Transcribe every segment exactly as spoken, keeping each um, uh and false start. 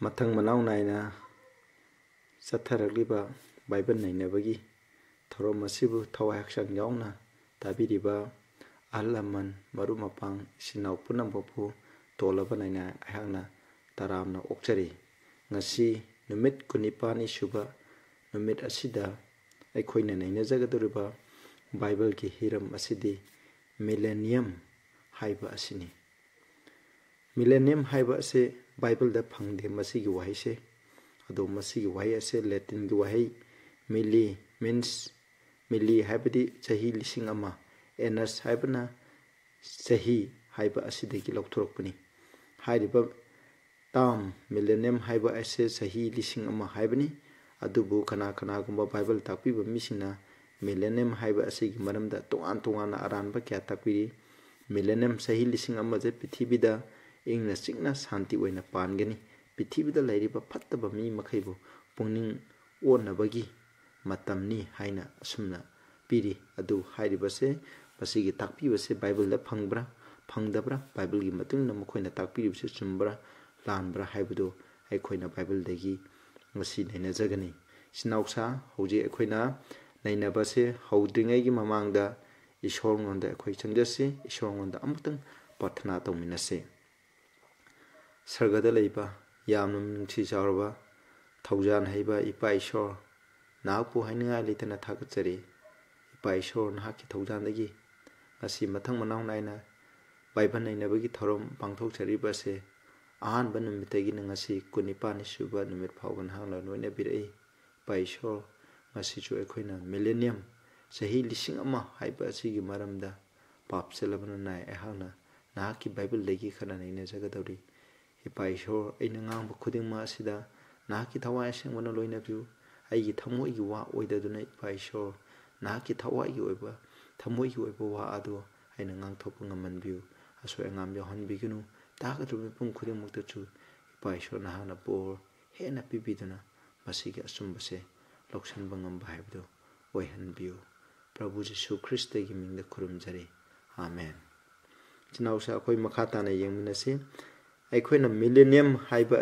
ꯃꯊꯪ ꯃꯅꯥꯎ ꯅꯥꯏꯅ ꯆꯠꯊꯔꯛꯂꯤꯕ ꯕꯥꯏꯕꯜ ꯅꯩꯅꯕꯒꯤ ꯊꯧꯔꯝ ꯑꯁꯤꯕꯨ ꯊꯋꯥꯏ ꯍꯛꯆꯥꯡ ꯌꯥꯎꯅ ꯇꯥꯕꯤꯔꯤꯕ ꯑꯍꯜ ꯂꯃꯟ, ꯃꯔꯨꯞ ꯃꯄꯥꯡ, ꯏꯆꯤꯟ ꯏꯅꯥꯎ ꯄꯨꯝꯅꯃꯛꯄꯨ ꯇꯣꯜꯂꯕ ꯅꯥꯏꯅ ꯑꯩꯍꯥꯛꯅ ꯇꯔꯥꯝꯅ ꯑꯣꯛꯆꯔꯤ꯫ ꯉꯁꯤ ꯅꯨꯃꯤꯠ ꯀꯨꯟꯅꯤꯄꯥꯜꯅꯤ ꯁꯨꯕ ꯅꯨꯃꯤꯠ ꯑꯁꯤꯗ ꯑꯩꯈꯣꯏꯅ ꯅꯩꯅꯖꯒꯗꯧꯔꯤꯕ ꯕꯥꯏꯕꯜꯒꯤ ꯍꯤꯔꯝ ꯑꯁꯤꯗꯤ ꯃꯤꯂꯦꯅꯤꯌꯝ ꯍꯥꯏꯕ ꯑꯁꯤꯅꯤ꯫ ꯃꯤꯂꯦꯅꯤꯌꯝ ꯍꯥꯏꯕ ꯑꯁꯤ ꯕꯥꯏꯕꯜꯗ ꯐꯪꯗꯦ ꯃꯁꯤꯒꯤ ꯋꯥꯍꯩꯁꯦ꯫ ꯑꯗꯣ ꯃꯁꯤꯒꯤ ꯋꯥꯍꯩ ꯑꯁꯤ ꯂꯦꯇꯤꯟꯒꯤ ꯋꯥꯍꯩ ꯃꯤꯂꯤ, ꯃꯤꯟꯁ, ꯃꯤꯂꯤ ꯍꯥꯏꯕꯗꯤ ꯆꯍꯤ ꯂꯤꯁꯤꯡ ꯑꯃ, ꯑꯦꯅꯁ ꯍꯥꯏꯕꯅ ꯆꯍꯤ ꯍꯥꯏꯕ ꯑꯁꯤꯗꯒꯤ ꯂꯧꯊꯣꯔꯛꯄꯅꯤ꯫ ꯍꯥꯏꯔꯤꯕ ꯇꯥꯝ ꯃꯤꯂꯦꯅꯤꯌꯝ ꯍꯥꯏꯕ ꯑꯁꯤ ꯆꯍꯤ ꯂꯤꯁꯤꯡ ꯑꯃ ꯍꯥꯏꯕꯅꯤ꯫ ꯑꯗꯨꯕꯨ ꯀꯅꯥ ꯀꯅꯥꯒꯨꯝꯕ ꯕꯥꯏꯕꯜ ꯇꯥꯛꯄꯤꯕ ꯃꯤꯁꯤꯡꯅ ꯃꯤꯂꯦꯅꯤꯌꯝ ꯍꯥꯏꯕ ꯑꯁꯤꯒꯤ ꯃꯔꯝꯗ ꯇꯣꯉꯥꯟ ꯇꯣꯉꯥꯟꯅ ꯑꯔꯥꯟꯕ ꯀꯌꯥ ꯇꯥꯛꯄꯤꯔꯤ꯫ ꯃꯤꯂꯦꯅꯤꯌꯝ ꯆꯍꯤ ꯂꯤꯁꯤꯡ ꯑꯃꯁꯦ ꯄ꯭ꯔꯤꯊꯤꯕꯤꯗ ꯏꯪꯅ ꯆꯤꯛꯅ ꯁꯥꯟꯇꯤ ꯑꯣꯏꯅ ꯄꯥꯟꯒꯅꯤ꯫ ꯄ꯭ꯔꯤꯊꯤꯕꯤꯗ ꯂꯩꯔꯤꯕ ꯐꯠꯇꯕ ꯃꯤ ꯃꯈꯩꯕꯨ ꯄꯨꯛꯅꯤꯡ ꯑꯣꯟꯅꯕꯒꯤ ꯃꯇꯝꯅꯤ ꯍꯥꯏꯅ ꯑꯁꯨꯝꯅ ꯄꯤꯔꯤ꯫ ꯑꯗꯨ ꯍꯥꯏꯔꯤꯕꯁꯦ, ꯃꯁꯤꯒꯤ ꯇꯥꯛꯄꯤꯕꯁꯦ ꯕꯥꯏꯕꯜꯗ ꯐꯪꯕ꯭ꯔꯥ, ꯐꯪꯗꯕ꯭ꯔꯥ, ꯕꯥꯏꯕꯜꯒꯤ ꯃꯇꯨꯡ ꯏꯟꯅ ꯃꯈꯣꯏꯅ ꯇꯥꯛꯄꯤꯔꯤꯕꯁꯤ ꯆꯨꯝꯕ꯭ꯔꯥ, ꯂꯥꯟꯕ꯭ꯔꯥ ꯍꯥꯏꯕꯗꯨ ꯑꯩꯈꯣꯏꯅ ꯕꯥꯏꯕꯜꯗꯒꯤ ꯉꯁꯤ ꯅꯩꯅꯖꯒꯅꯤ꯫ ꯏꯆꯤꯟ ꯏꯅꯥꯎꯁꯥ, ꯍꯧꯖꯤꯛ ꯑꯩꯈꯣꯏꯅ ꯅꯩꯅꯕꯁꯦ ꯍꯧꯗ꯭ꯔꯤꯉꯩꯒꯤ ꯃꯃꯥꯡꯗ ꯏꯁꯣꯔꯉꯣꯟꯗ ꯑꯩꯈꯣꯏ ꯆꯪꯖꯁꯤ, ꯏꯁꯣꯔꯉꯣꯟꯗ ꯑꯃꯨꯛꯇꯪ ꯄ꯭ꯔꯥꯊꯅꯥ ꯇꯧꯃꯤꯟꯅꯁꯤ꯫ ꯁꯔꯒꯗ ꯂꯩꯕ ꯌꯥꯝꯅ ꯅꯨꯡꯁꯤ ꯆꯥꯎꯔꯕ, ꯊꯧꯖꯥꯟ ꯍꯩꯕ ꯏꯄꯥ ꯏꯁꯣꯔ, ꯅꯍꯥꯛꯄꯨ ꯍꯥꯏꯅꯤꯡꯉꯥꯏ ꯂꯩꯇꯅ ꯊꯥꯒꯠꯆꯔꯤ꯫ ꯏꯄꯥ ꯏꯁꯣꯔ, ꯅꯍꯥꯛꯀꯤ ꯊꯧꯖꯥꯟꯗꯒꯤ ꯉꯁꯤ ꯃꯊꯪ ꯃꯅꯥꯎ ꯅꯥꯏꯅ ꯕꯥꯏꯕꯜ ꯅꯩꯅꯕꯒꯤ ꯊꯧꯔꯝ ꯄꯥꯡꯊꯣꯛꯆꯔꯤꯕ ꯑꯁꯦ ꯑꯍꯥꯟꯕ ꯅꯨꯃꯤꯠꯇꯒꯤꯅ ꯉꯁꯤ ꯀꯨꯟꯅꯤꯄꯥꯜꯅꯤ ꯁꯨꯕ ꯅꯨꯃꯤꯠ ꯐꯥꯎꯕ ꯅꯍꯥꯛꯅ ꯂꯣꯏꯅꯕꯤꯔꯛꯏ꯫ ꯏꯄꯥ ꯏꯁꯣꯔ, ꯉꯁꯤꯁꯨ ꯑꯩꯈꯣꯏꯅ ꯃꯤꯂꯦꯅꯤꯌꯝ, ꯆꯍꯤ ꯂꯤꯁꯤꯡ ꯑꯃ ꯍꯥꯏꯕ ꯑꯁꯤꯒꯤ ꯃꯔꯝꯗ ꯄꯥꯞ ꯆꯦꯜꯂꯕꯅ ꯅꯥꯏ ꯑꯩꯍꯥꯛꯅ ꯅꯍꯥꯛꯀꯤ ꯕꯥꯏꯕꯜꯗꯒꯤ ꯈꯔ ꯅꯩꯅꯖꯒꯗꯧꯔꯤ꯫ ꯏꯄꯥ ꯏꯁꯣꯔ, ꯑꯩꯅ ꯉꯥꯡꯕ ꯈꯨꯗꯤꯡꯃꯛ ꯑꯁꯤꯗ ꯅꯍꯥꯛꯀꯤ ꯊꯋꯥꯏ ꯑꯁꯦꯡꯕꯅ ꯂꯣꯏꯅꯕꯤꯌꯨ꯫ ꯑꯩꯒꯤ ꯊꯃꯣꯏꯒꯤ ꯋꯥ ꯑꯣꯏꯗꯗꯨꯅ, ꯏꯄꯥ ꯏꯁꯣꯔ, ꯅꯍꯥꯛꯀꯤ ꯊꯋꯥꯏꯒꯤ ꯑꯣꯏꯕ, ꯊꯃꯣꯏꯒꯤ ꯑꯣꯏꯕ ꯋꯥ ꯑꯗꯨ ꯑꯩꯅ ꯉꯥꯡꯊꯣꯛꯄ ꯉꯝꯍꯟꯕꯤꯌꯨ꯫ ꯑꯁꯣꯏ ꯑꯉꯥꯝ ꯌꯥꯎꯍꯟꯕꯤꯒꯅꯨ꯫ ꯇꯥꯒꯗꯧꯔꯤꯕ ꯃꯤꯄꯨꯝ ꯈꯨꯗꯤꯡꯃꯛꯇꯁꯨ, ꯏꯄꯥ ꯏꯁꯣꯔ, ꯅꯍꯥꯛꯅ ꯕꯣꯔ ꯍꯦꯟꯅ ꯄꯤꯕꯤꯗꯨꯅ ꯃꯁꯤꯒꯤ ꯑꯆꯨꯝꯕꯁꯦ ꯂꯧꯁꯤꯟꯕ ꯉꯝꯕ ꯍꯥꯏꯕꯗꯨ ꯑꯣꯏꯍꯟꯕꯤꯌꯨ꯫ ꯄ꯭ꯔꯚꯨ ꯖꯤꯁꯨ ꯈ꯭ꯔꯤꯁꯇꯒꯤ ꯃꯤꯡꯗ ꯈꯨꯔꯨꯝꯖꯔꯤ꯫ ꯑꯥꯃꯦꯟ꯫ ꯏꯆꯤꯟ ꯏꯅꯥꯎꯁꯦ, ꯑꯩꯈꯣꯏ ꯃꯈꯥ ꯇꯥꯅ ꯌꯦꯡꯃꯤꯟꯅꯁꯤ꯫ ꯑꯩꯈꯣꯏꯅ ꯃꯤꯂꯦꯅꯤꯌꯝ ꯍꯥꯏꯕ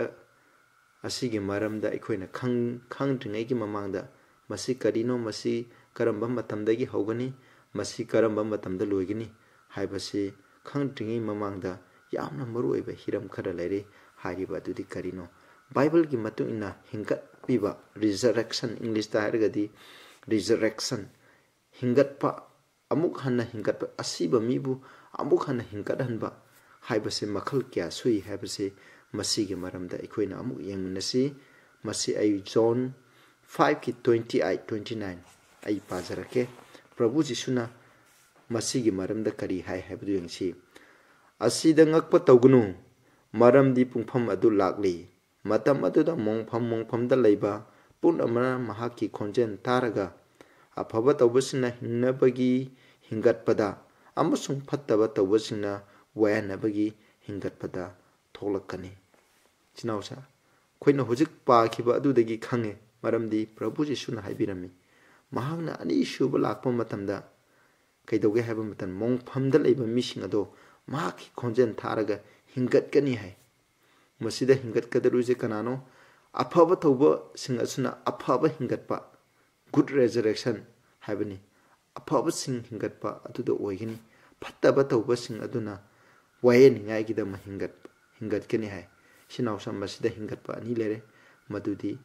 ꯑꯁꯤꯒꯤ ꯃꯔꯝꯗ ꯑꯩꯈꯣꯏꯅ ꯈꯪ-, ꯈꯪꯗ꯭ꯔꯤꯉꯩꯒꯤ ꯃꯃꯥꯡꯗ ꯃꯁꯤ ꯀꯔꯤꯅꯣ, ꯃꯁꯤ ꯀꯔꯝꯕ ꯃꯇꯝꯗꯒꯤ ꯍꯧꯒꯅꯤ, ꯃꯁꯤ ꯀꯔꯝꯕ ꯃꯇꯝꯗ ꯂꯣꯏꯒꯅꯤ ꯍꯥꯏꯕꯁꯤ ꯈꯪꯗ꯭ꯔꯤꯉꯩ ꯃꯃꯥꯡꯗ ꯌꯥꯝꯅ ꯃꯔꯨꯑꯣꯏꯕ ꯍꯤꯔꯝ ꯈꯔ ꯂꯩꯔꯤ꯫ ꯍꯥꯏꯔꯤꯕ ꯑꯗꯨꯗꯤ ꯀꯔꯤꯅꯣ? ꯕꯥꯏꯕꯜꯒꯤ ꯃꯇꯨꯡ ꯏꯟꯅ ꯍꯤꯡꯒꯠꯄꯤꯕ, resurrection, ꯏꯪꯂꯤꯁꯇ ꯍꯥꯏꯔꯒꯗꯤ resurrection, ꯍꯤꯡꯒꯠꯄ, ꯑꯃꯨꯛ ꯍꯟꯅ ꯍꯤꯡꯒꯠꯄ, ꯑꯁꯤꯕ ꯃꯤꯕꯨ ꯑꯃꯨꯛ ꯍꯟꯅ ꯍꯤꯡꯒꯠꯍꯟꯕ ꯍꯥꯏꯕꯁꯦ ꯃꯈꯜ ꯀꯌꯥ ꯁꯨꯏ ꯍꯥꯏꯕꯁꯦ ꯃꯁꯤꯒꯤ ꯃꯔꯝꯗ ꯑꯩꯈꯣꯏꯅ ꯑꯃꯨꯛ ꯌꯦꯡꯃꯤꯟꯅꯁꯤ꯫ ꯃꯁꯤ ꯑꯩ John five ꯀꯤ twenty eight, twenty nine ꯑꯩ ꯄꯥꯖꯔꯛꯀꯦ꯫ ꯄ꯭ꯔꯚꯨ ꯖꯤꯁꯨꯅ ꯃꯁꯤꯒꯤ ꯃꯔꯝꯗ ꯀꯔꯤ ꯍꯥꯏ ꯍꯥꯏꯕꯗꯨ ꯌꯦꯡꯁꯤ꯫ "ꯑꯁꯤꯗ ꯉꯛꯄ ꯇꯧꯒꯅꯨ, ꯃꯔꯝꯗꯤ ꯄꯨꯡꯐꯝ ꯑꯗꯨ ꯂꯥꯛꯂꯤ, ꯃꯇꯝ ꯑꯗꯨꯗ ꯃꯣꯡꯐꯝ ꯃꯣꯡꯐꯝꯗ ꯂꯩꯕ ꯄꯨꯝꯅꯃꯛꯅ ꯃꯍꯥꯛꯀꯤ ꯈꯣꯟꯖꯦꯜ ꯇꯥꯔꯒ ꯑꯐꯕ ꯇꯧꯕꯁꯤꯡꯅ ꯍꯤꯡꯅꯕꯒꯤ ꯍꯤꯡꯒꯠꯄꯗ ꯑꯃꯁꯨꯡ ꯐꯠꯇꯕ ꯇꯧꯕꯁꯤꯡꯅ ꯋꯥꯌꯦꯟꯅꯕꯒꯤ ꯍꯤꯡꯒꯠꯄꯗ ꯊꯣꯛꯂꯛꯀꯅꯤ"꯫ ꯏꯆꯤꯟ ꯏꯅꯥꯎꯁꯦ, ꯑꯩꯈꯣꯏꯅ ꯍꯧꯖꯤꯛ ꯄꯥꯈꯤꯕ ꯑꯗꯨꯗꯒꯤ ꯈꯪꯉꯦ, ꯃꯔꯝꯗꯤ ꯄ꯭ꯔꯚꯨ ꯖꯤꯁꯨꯅ ꯍꯥꯏꯕꯤꯔꯝꯃꯤ, ꯃꯍꯥꯛꯅ ꯑꯅꯤꯁꯨꯕ ꯂꯥꯛꯄ ꯃꯇꯝꯗ ꯀꯩꯗꯧꯒꯦ ꯍꯥꯏꯕ ꯃꯇꯝꯗ ꯃꯣꯡꯐꯝꯗ ꯂꯩꯕ ꯃꯤꯁꯤꯡ ꯑꯗꯣ ꯃꯍꯥꯛꯀꯤ ꯈꯣꯟꯖꯦꯜ ꯊꯥꯔꯒ ꯍꯤꯡꯒꯠꯀꯅꯤ ꯍꯥꯏ꯫ ꯃꯁꯤꯗ ꯍꯤꯡꯒꯠꯀꯗꯧꯔꯤꯁꯦ ꯀꯅꯥꯅꯣ? ꯑꯐꯕ ꯇꯧꯕꯁꯤꯡ ꯑꯁꯤꯅ ꯑꯐꯕ ꯍꯤꯡꯒꯠꯄ, good resurrection ꯍꯥꯏꯕꯅꯤ꯫ ꯑꯐꯕꯁꯤꯡ ꯍꯤꯡꯒꯠꯄ ꯑꯗꯨꯗ ꯑꯣꯏꯒꯅꯤ꯫ ꯐꯠꯇꯕ ꯇꯧꯕꯁꯤꯡ ꯑꯗꯨꯅ ꯋꯥꯌꯦꯟꯅꯤꯡꯉꯥꯏꯒꯤꯗꯃꯛ ꯍꯤꯡꯒꯠ-, ꯍꯤꯡꯒꯠꯀꯅꯤ ꯍꯥꯏ꯫ ꯏꯆꯤꯟ ꯏꯅꯥꯎꯁꯦ, ꯃꯁꯤꯗ ꯍꯤꯡꯒꯠꯄ ꯑꯅꯤ ꯂꯩꯔꯦ꯫ ꯃꯗꯨꯗꯤ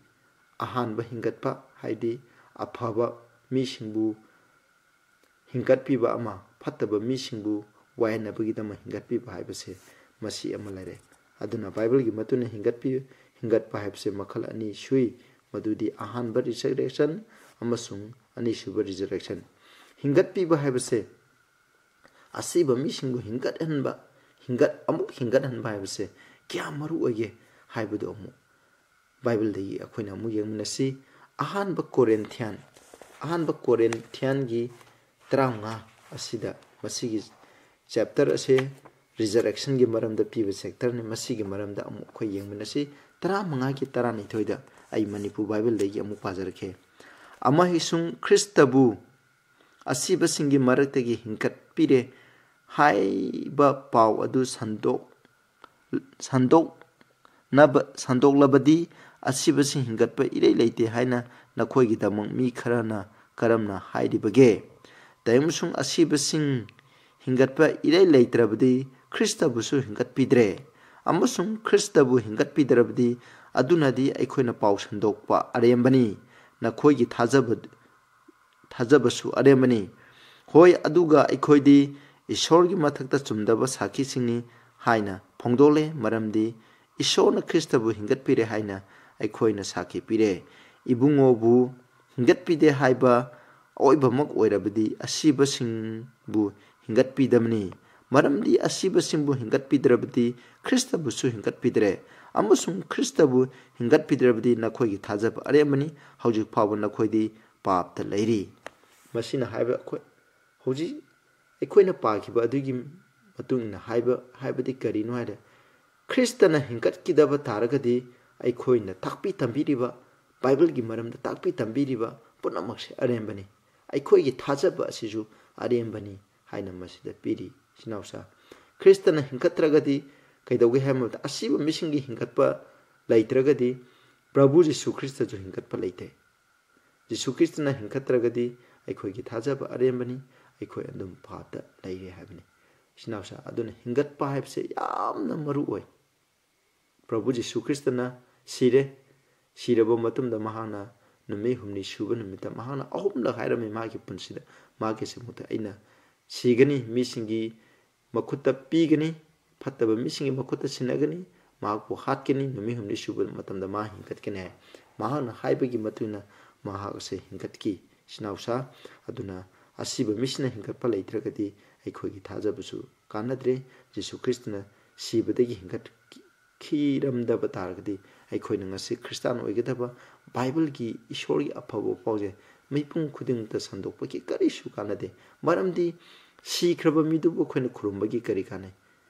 ꯑꯍꯥꯟꯕ ꯍꯤꯡꯒꯠꯄ, ꯍꯥꯏꯗꯤ ꯑꯐꯕ ꯃꯤꯁꯤꯡꯕꯨ ꯍꯤꯡꯒꯠꯄꯤꯕ ꯑꯃ, ꯐꯠꯇꯕ ꯃꯤꯁꯤꯡꯕꯨ ꯋꯥꯌꯦꯟꯅꯕꯒꯤꯗꯃꯛ ꯍꯤꯡꯒꯠꯄꯤꯕ ꯍꯥꯏꯕꯁꯦ ꯃꯁꯤ ꯑꯃ ꯂꯩꯔꯦ꯫ ꯑꯗꯨꯅ ꯕꯥꯏꯕꯜꯒꯤ ꯃꯇꯨꯡ ꯏꯟꯅ ꯍꯤꯡꯒꯠꯄꯤ-, ꯍꯤꯡꯒꯠꯄ ꯍꯥꯏꯕꯁꯦ ꯃꯈꯜ ꯑꯅꯤ ꯁꯨꯏ, ꯃꯗꯨꯗꯤ ꯑꯍꯥꯟꯕ resurrection ꯑꯃꯁꯨꯡ ꯑꯅꯤꯁꯨꯕ resurrection꯫ ꯍꯤꯡꯒꯠꯄꯤꯕ ꯍꯥꯏꯕꯁꯦ ꯑꯁꯤꯕ ꯃꯤꯁꯤꯡꯕꯨ ꯍꯤꯡꯒꯠꯍꯟꯕ, ꯍꯤꯡꯒꯠ-, ꯑꯃꯨꯛ ꯍꯤꯡꯒꯠꯍꯟꯕ ꯍꯥꯏꯕꯁꯦ ꯀꯌꯥꯝ ꯃꯔꯨ ꯑꯣꯏꯒꯦ ꯍꯥꯏꯕꯗꯨ ꯑꯃꯨꯛ ꯕꯥꯏꯕꯜꯗꯒꯤ ꯑꯩꯈꯣꯏꯅ ꯑꯃꯨꯛ ꯌꯦꯡꯃꯤꯟꯅꯁꯤ꯫ ꯑꯍꯥꯟꯕ ꯀꯣꯔꯤꯟꯊꯤꯌꯥꯟ, ꯑꯍꯥꯟꯕ ꯀꯣꯔꯤꯟꯊꯤꯌꯥꯟꯒꯤ ꯇꯔꯥꯃꯉꯥ ꯑꯁꯤꯗ, ꯃꯁꯤꯒꯤ chapter ꯑꯁꯦ resurrectionꯒꯤ ꯃꯔꯝꯗ ꯄꯤꯕ chapterꯅꯤ꯫ ꯃꯁꯤꯒꯤ ꯃꯔꯝꯗ ꯑꯃꯨꯛ ꯑꯩꯈꯣꯏ ꯌꯦꯡꯃꯤꯟꯅꯁꯤ꯫ ꯇꯔꯥꯃꯉꯥꯒꯤ ꯇꯔꯥꯅꯤꯊꯣꯏꯗ ꯑꯩ ꯃꯅꯤꯄꯨꯔ ꯕꯥꯏꯕꯜꯗꯒꯤ ꯑꯃꯨꯛ ꯄꯥꯖꯔꯛꯀꯦ꯫ "ꯑꯃꯁꯨꯡ ꯈ꯭ꯔꯤꯁꯇꯕꯨ ꯑꯁꯤꯕꯁꯤꯡꯒꯤ ꯃꯔꯛꯇꯒꯤ ꯍꯤꯡꯒꯠꯄꯤꯔꯦ ꯍꯥꯏꯕ ꯄꯥꯎ ꯑꯗꯨ ꯁꯟꯗꯣꯛ-, ꯁꯟꯗꯣꯛ-, ꯅꯕ ꯁꯟꯗꯣꯛꯂꯕꯗꯤ ꯑꯁꯤꯕꯁꯤꯡ ꯍꯤꯡꯒꯠꯄ ꯏꯔꯩ ꯂꯩꯇꯦ ꯍꯥꯏꯅ ꯅꯈꯣꯏꯒꯤꯗꯃꯛ ꯃꯤ ꯈꯔꯅ ꯀꯔꯝꯅ ꯍꯥꯏꯔꯤꯕꯒꯦ? ꯇꯥꯏꯕꯪꯁꯨꯡ ꯑꯁꯤꯕꯁꯤꯡ ꯍꯤꯡꯒꯠꯄ ꯏꯔꯩ ꯂꯩꯇ꯭ꯔꯕꯗꯤ ꯈ꯭ꯔꯤꯁꯇꯕꯨꯁꯨ ꯍꯤꯡꯒꯠꯄꯤꯗ꯭ꯔꯦ, ꯑꯃꯁꯨꯡ ꯈ꯭ꯔꯤꯁꯇꯕꯨ ꯍꯤꯡꯒꯠꯄꯤꯗ꯭ꯔꯕꯗꯤ ꯑꯗꯨꯅꯗꯤ ꯑꯩꯈꯣꯏꯅ ꯄꯥꯎ ꯁꯟꯗꯣꯛꯄ ꯑꯔꯦꯝꯕꯅꯤ, ꯅꯈꯣꯏꯒꯤ ꯊꯥꯖꯕ ꯊꯥꯖꯕꯁꯨ ꯑꯔꯦꯝꯕꯅꯤ꯫ ꯍꯣꯏ, ꯑꯗꯨꯒ ꯑꯩꯈꯣꯏꯗꯤ ꯏꯁꯣꯔꯒꯤ ꯃꯊꯛꯇ ꯆꯨꯝꯗꯕ ꯁꯥꯈꯤꯁꯤꯡꯅꯤ ꯍꯥꯏꯅ ꯐꯣꯡꯗꯣꯛꯂꯦ, ꯃꯔꯝꯗꯤ ꯏꯁꯣꯔꯅ ꯈ꯭ꯔꯤꯁꯇꯕꯨ ꯍꯤꯡꯒꯠꯄꯤꯔꯦ ꯍꯥꯏꯅ ꯑꯩꯈꯣꯏꯅ ꯁꯥꯈꯤ ꯄꯤꯔꯦ꯫ ꯏꯕꯨꯡꯉꯣꯕꯨ ꯍꯤꯡꯒꯠꯄꯤꯗꯦ ꯍꯥꯏꯕ ꯑꯣꯏꯕꯃꯛ ꯑꯣꯏꯔꯕꯗꯤ ꯑꯁꯤꯕꯁꯤꯡꯕꯨ ꯍꯤꯡꯒꯠꯄꯤꯗꯕꯅꯤ꯫ ꯃꯔꯝꯗꯤ ꯑꯁꯤꯕꯁꯤꯡꯕꯨ ꯍꯤꯡꯒꯠꯄꯤꯗ꯭ꯔꯕꯗꯤ ꯈ꯭ꯔꯤꯁꯇꯕꯨꯁꯨ ꯍꯤꯡꯒꯠꯄꯤꯗ꯭ꯔꯦ, ꯑꯃꯁꯨꯡ ꯈ꯭ꯔꯤꯁꯇꯕꯨ ꯍꯤꯡꯒꯠꯄꯤꯗ꯭ꯔꯕꯗꯤ ꯅꯈꯣꯏꯒꯤ ꯊꯥꯖꯕ ꯑꯔꯦꯝꯕꯅꯤ, ꯍꯧꯖꯤꯛ ꯐꯥꯎꯕ ꯅꯈꯣꯏꯗꯤ ꯄꯥꯞꯇ ꯂꯩꯔꯤ꯫ ꯃꯁꯤꯅ ꯍꯥꯏꯕ ꯑꯩꯈꯣꯏ ꯍꯧꯖꯤꯛ ꯑꯩꯈꯣꯏꯅ ꯄꯥꯈꯤꯕ ꯑꯗꯨꯒꯤ ꯃꯇꯨꯡ ꯏꯟꯅ ꯍꯥꯏꯕ ꯍꯥꯏꯕꯗꯤ ꯀꯔꯤꯅꯣ ꯍꯥꯏꯔꯦ, ꯈ꯭ꯔꯤꯁꯇꯅ ꯍꯤꯡꯒꯠꯈꯤꯗꯕ ꯇꯥꯔꯒꯗꯤ ꯑꯩꯈꯣꯏꯅ ꯇꯥꯛꯄꯤ ꯇꯝꯕꯤꯔꯤꯕ, ꯕꯥꯏꯕꯜꯒꯤ ꯃꯔꯝꯗ ꯇꯥꯛꯄꯤ ꯇꯝꯕꯤꯔꯤꯕ ꯄꯨꯝꯅꯃꯛꯁꯦ ꯑꯔꯦꯝꯕꯅꯤ꯫ ꯑꯩꯈꯣꯏꯒꯤ ꯊꯥꯖꯕ ꯑꯁꯤꯁꯨ ꯑꯔꯦꯝꯕꯅꯤ ꯍꯥꯏꯅ ꯃꯁꯤꯗ ꯄꯤꯔꯤ꯫ ꯏꯆꯤꯟ ꯏꯅꯥꯎꯁꯥ, ꯈ꯭ꯔꯤꯁꯇꯅ ꯍꯤꯡꯒꯠꯇ꯭ꯔꯒꯗꯤ ꯀꯩꯗꯧꯒꯦ ꯍꯥꯏꯕ ꯃꯇꯝꯗ ꯑꯁꯤꯕ ꯃꯤꯁꯤꯡꯒꯤ ꯍꯤꯡꯒꯠꯄ ꯂꯩꯇ꯭ꯔꯒꯗꯤ ꯄ꯭ꯔꯚꯨ ꯖꯤꯁꯨ ꯈ꯭ꯔꯤꯁꯇꯁꯨ ꯍꯤꯡꯒꯠꯄ ꯂꯩꯇꯦ꯫ ꯖꯤꯁꯨ ꯈ꯭ꯔꯤꯁꯇꯅ ꯍꯤꯡꯒꯠꯇ꯭ꯔꯒꯗꯤ ꯑꯩꯈꯣꯏꯒꯤ ꯊꯥꯖꯕ ꯑꯔꯦꯝꯕꯅꯤ, ꯑꯩꯈꯣꯏ ꯑꯗꯨꯝ ꯄꯥꯞꯇ ꯂꯩꯔꯦ ꯍꯥꯏꯕꯅꯤ꯫ ꯏꯆꯤꯟ ꯏꯅꯥꯎꯁꯥ, ꯑꯗꯨꯅ ꯍꯤꯡꯒꯠꯄ ꯍꯥꯏꯕꯁꯦ ꯌꯥꯝꯅ ꯃꯔꯨ ꯑꯣꯏ꯫ ꯄ꯭ꯔꯚꯨ ꯖꯤꯁꯨ ꯈ꯭ꯔꯤꯁꯇꯅ ꯁꯤꯔꯦ, ꯁꯤꯔꯕ ꯃꯇꯨꯡꯗ ꯃꯍꯥꯛꯅ ꯅꯨꯃꯤꯠ ꯍꯨꯝꯅꯤ ꯁꯨꯕ ꯅꯨꯃꯤꯠꯇ ꯃꯍꯥꯛꯅ ꯑꯍꯨꯝꯂꯛ ꯍꯥꯏꯔꯝꯃꯤ ꯃꯥꯒꯤ ꯄꯨꯟꯁꯤꯗ, ꯃꯥꯒꯤ ꯁꯦꯃꯨꯛꯇ, "ꯑꯩꯅ ꯁꯤꯒꯅꯤ, ꯃꯤꯁꯤꯡꯒꯤ ꯃꯈꯨꯠꯇ ꯄꯤꯒꯅꯤ, ꯐꯠꯇꯕ ꯃꯤꯁꯤꯡꯒꯤ ꯃꯈꯨꯠꯇ ꯁꯤꯟꯅꯒꯅꯤ, ꯃꯍꯥꯛꯄꯨ ꯍꯥꯠꯀꯅꯤ, ꯅꯨꯃꯤꯠ ꯍꯨꯝꯅꯤ ꯁꯨꯕ ꯃꯇꯝꯗ ꯃꯥ ꯍꯤꯡꯒꯠꯀꯅꯤ" ꯍꯥꯏ꯫ ꯃꯍꯥꯛꯅ ꯍꯥꯏꯕꯒꯤ ꯃꯇꯨꯡ ꯏꯟꯅ ꯃꯍꯥꯛ ꯑꯁꯦ ꯍꯤꯡꯒꯠꯈꯤ꯫ ꯏꯆꯤꯟ ꯏꯅꯥꯎꯁꯥ, ꯑꯗꯨꯅ ꯑꯁꯤꯕ ꯃꯤꯁꯤꯅ ꯍꯤꯡꯒꯠꯄ ꯂꯩꯇ꯭ꯔꯒꯗꯤ ꯑꯩꯈꯣꯏꯒꯤ ꯊꯥꯖꯕꯁꯨ ꯀꯥꯟꯅꯗ꯭ꯔꯦ꯫ ꯖꯤꯁꯨ ꯈ꯭ꯔꯤꯁꯇꯅ ꯁꯤꯕꯗꯒꯤ ꯍꯤꯡꯒꯠꯈꯤꯔꯝꯗꯕ ꯇꯥꯔꯒꯗꯤ ꯑꯩꯈꯣꯏꯅ ꯉꯁꯤ ꯈ꯭ꯔꯤꯁꯇꯥꯟ ꯑꯣꯏꯒꯗꯕ, ꯕꯥꯏꯕꯜꯒꯤ ꯏꯁꯣꯔꯒꯤ ꯑꯐꯕ ꯄꯥꯎꯁꯦ ꯃꯤꯄꯨꯝ ꯈꯨꯗꯤꯡꯃꯛꯇ ꯁꯟꯗꯣꯛꯄꯒꯤ ꯀꯔꯤꯁꯨ ꯀꯥꯟꯅꯗꯦ꯫ ꯃꯔꯝꯗꯤ ꯁꯤꯈ꯭ꯔꯕ ꯃꯤꯗꯨꯕꯨ ꯑꯩꯈꯣꯏꯅ ꯈꯨꯔꯨꯝꯕꯒꯤ ꯀꯔꯤ ꯀꯥꯟꯅꯩ?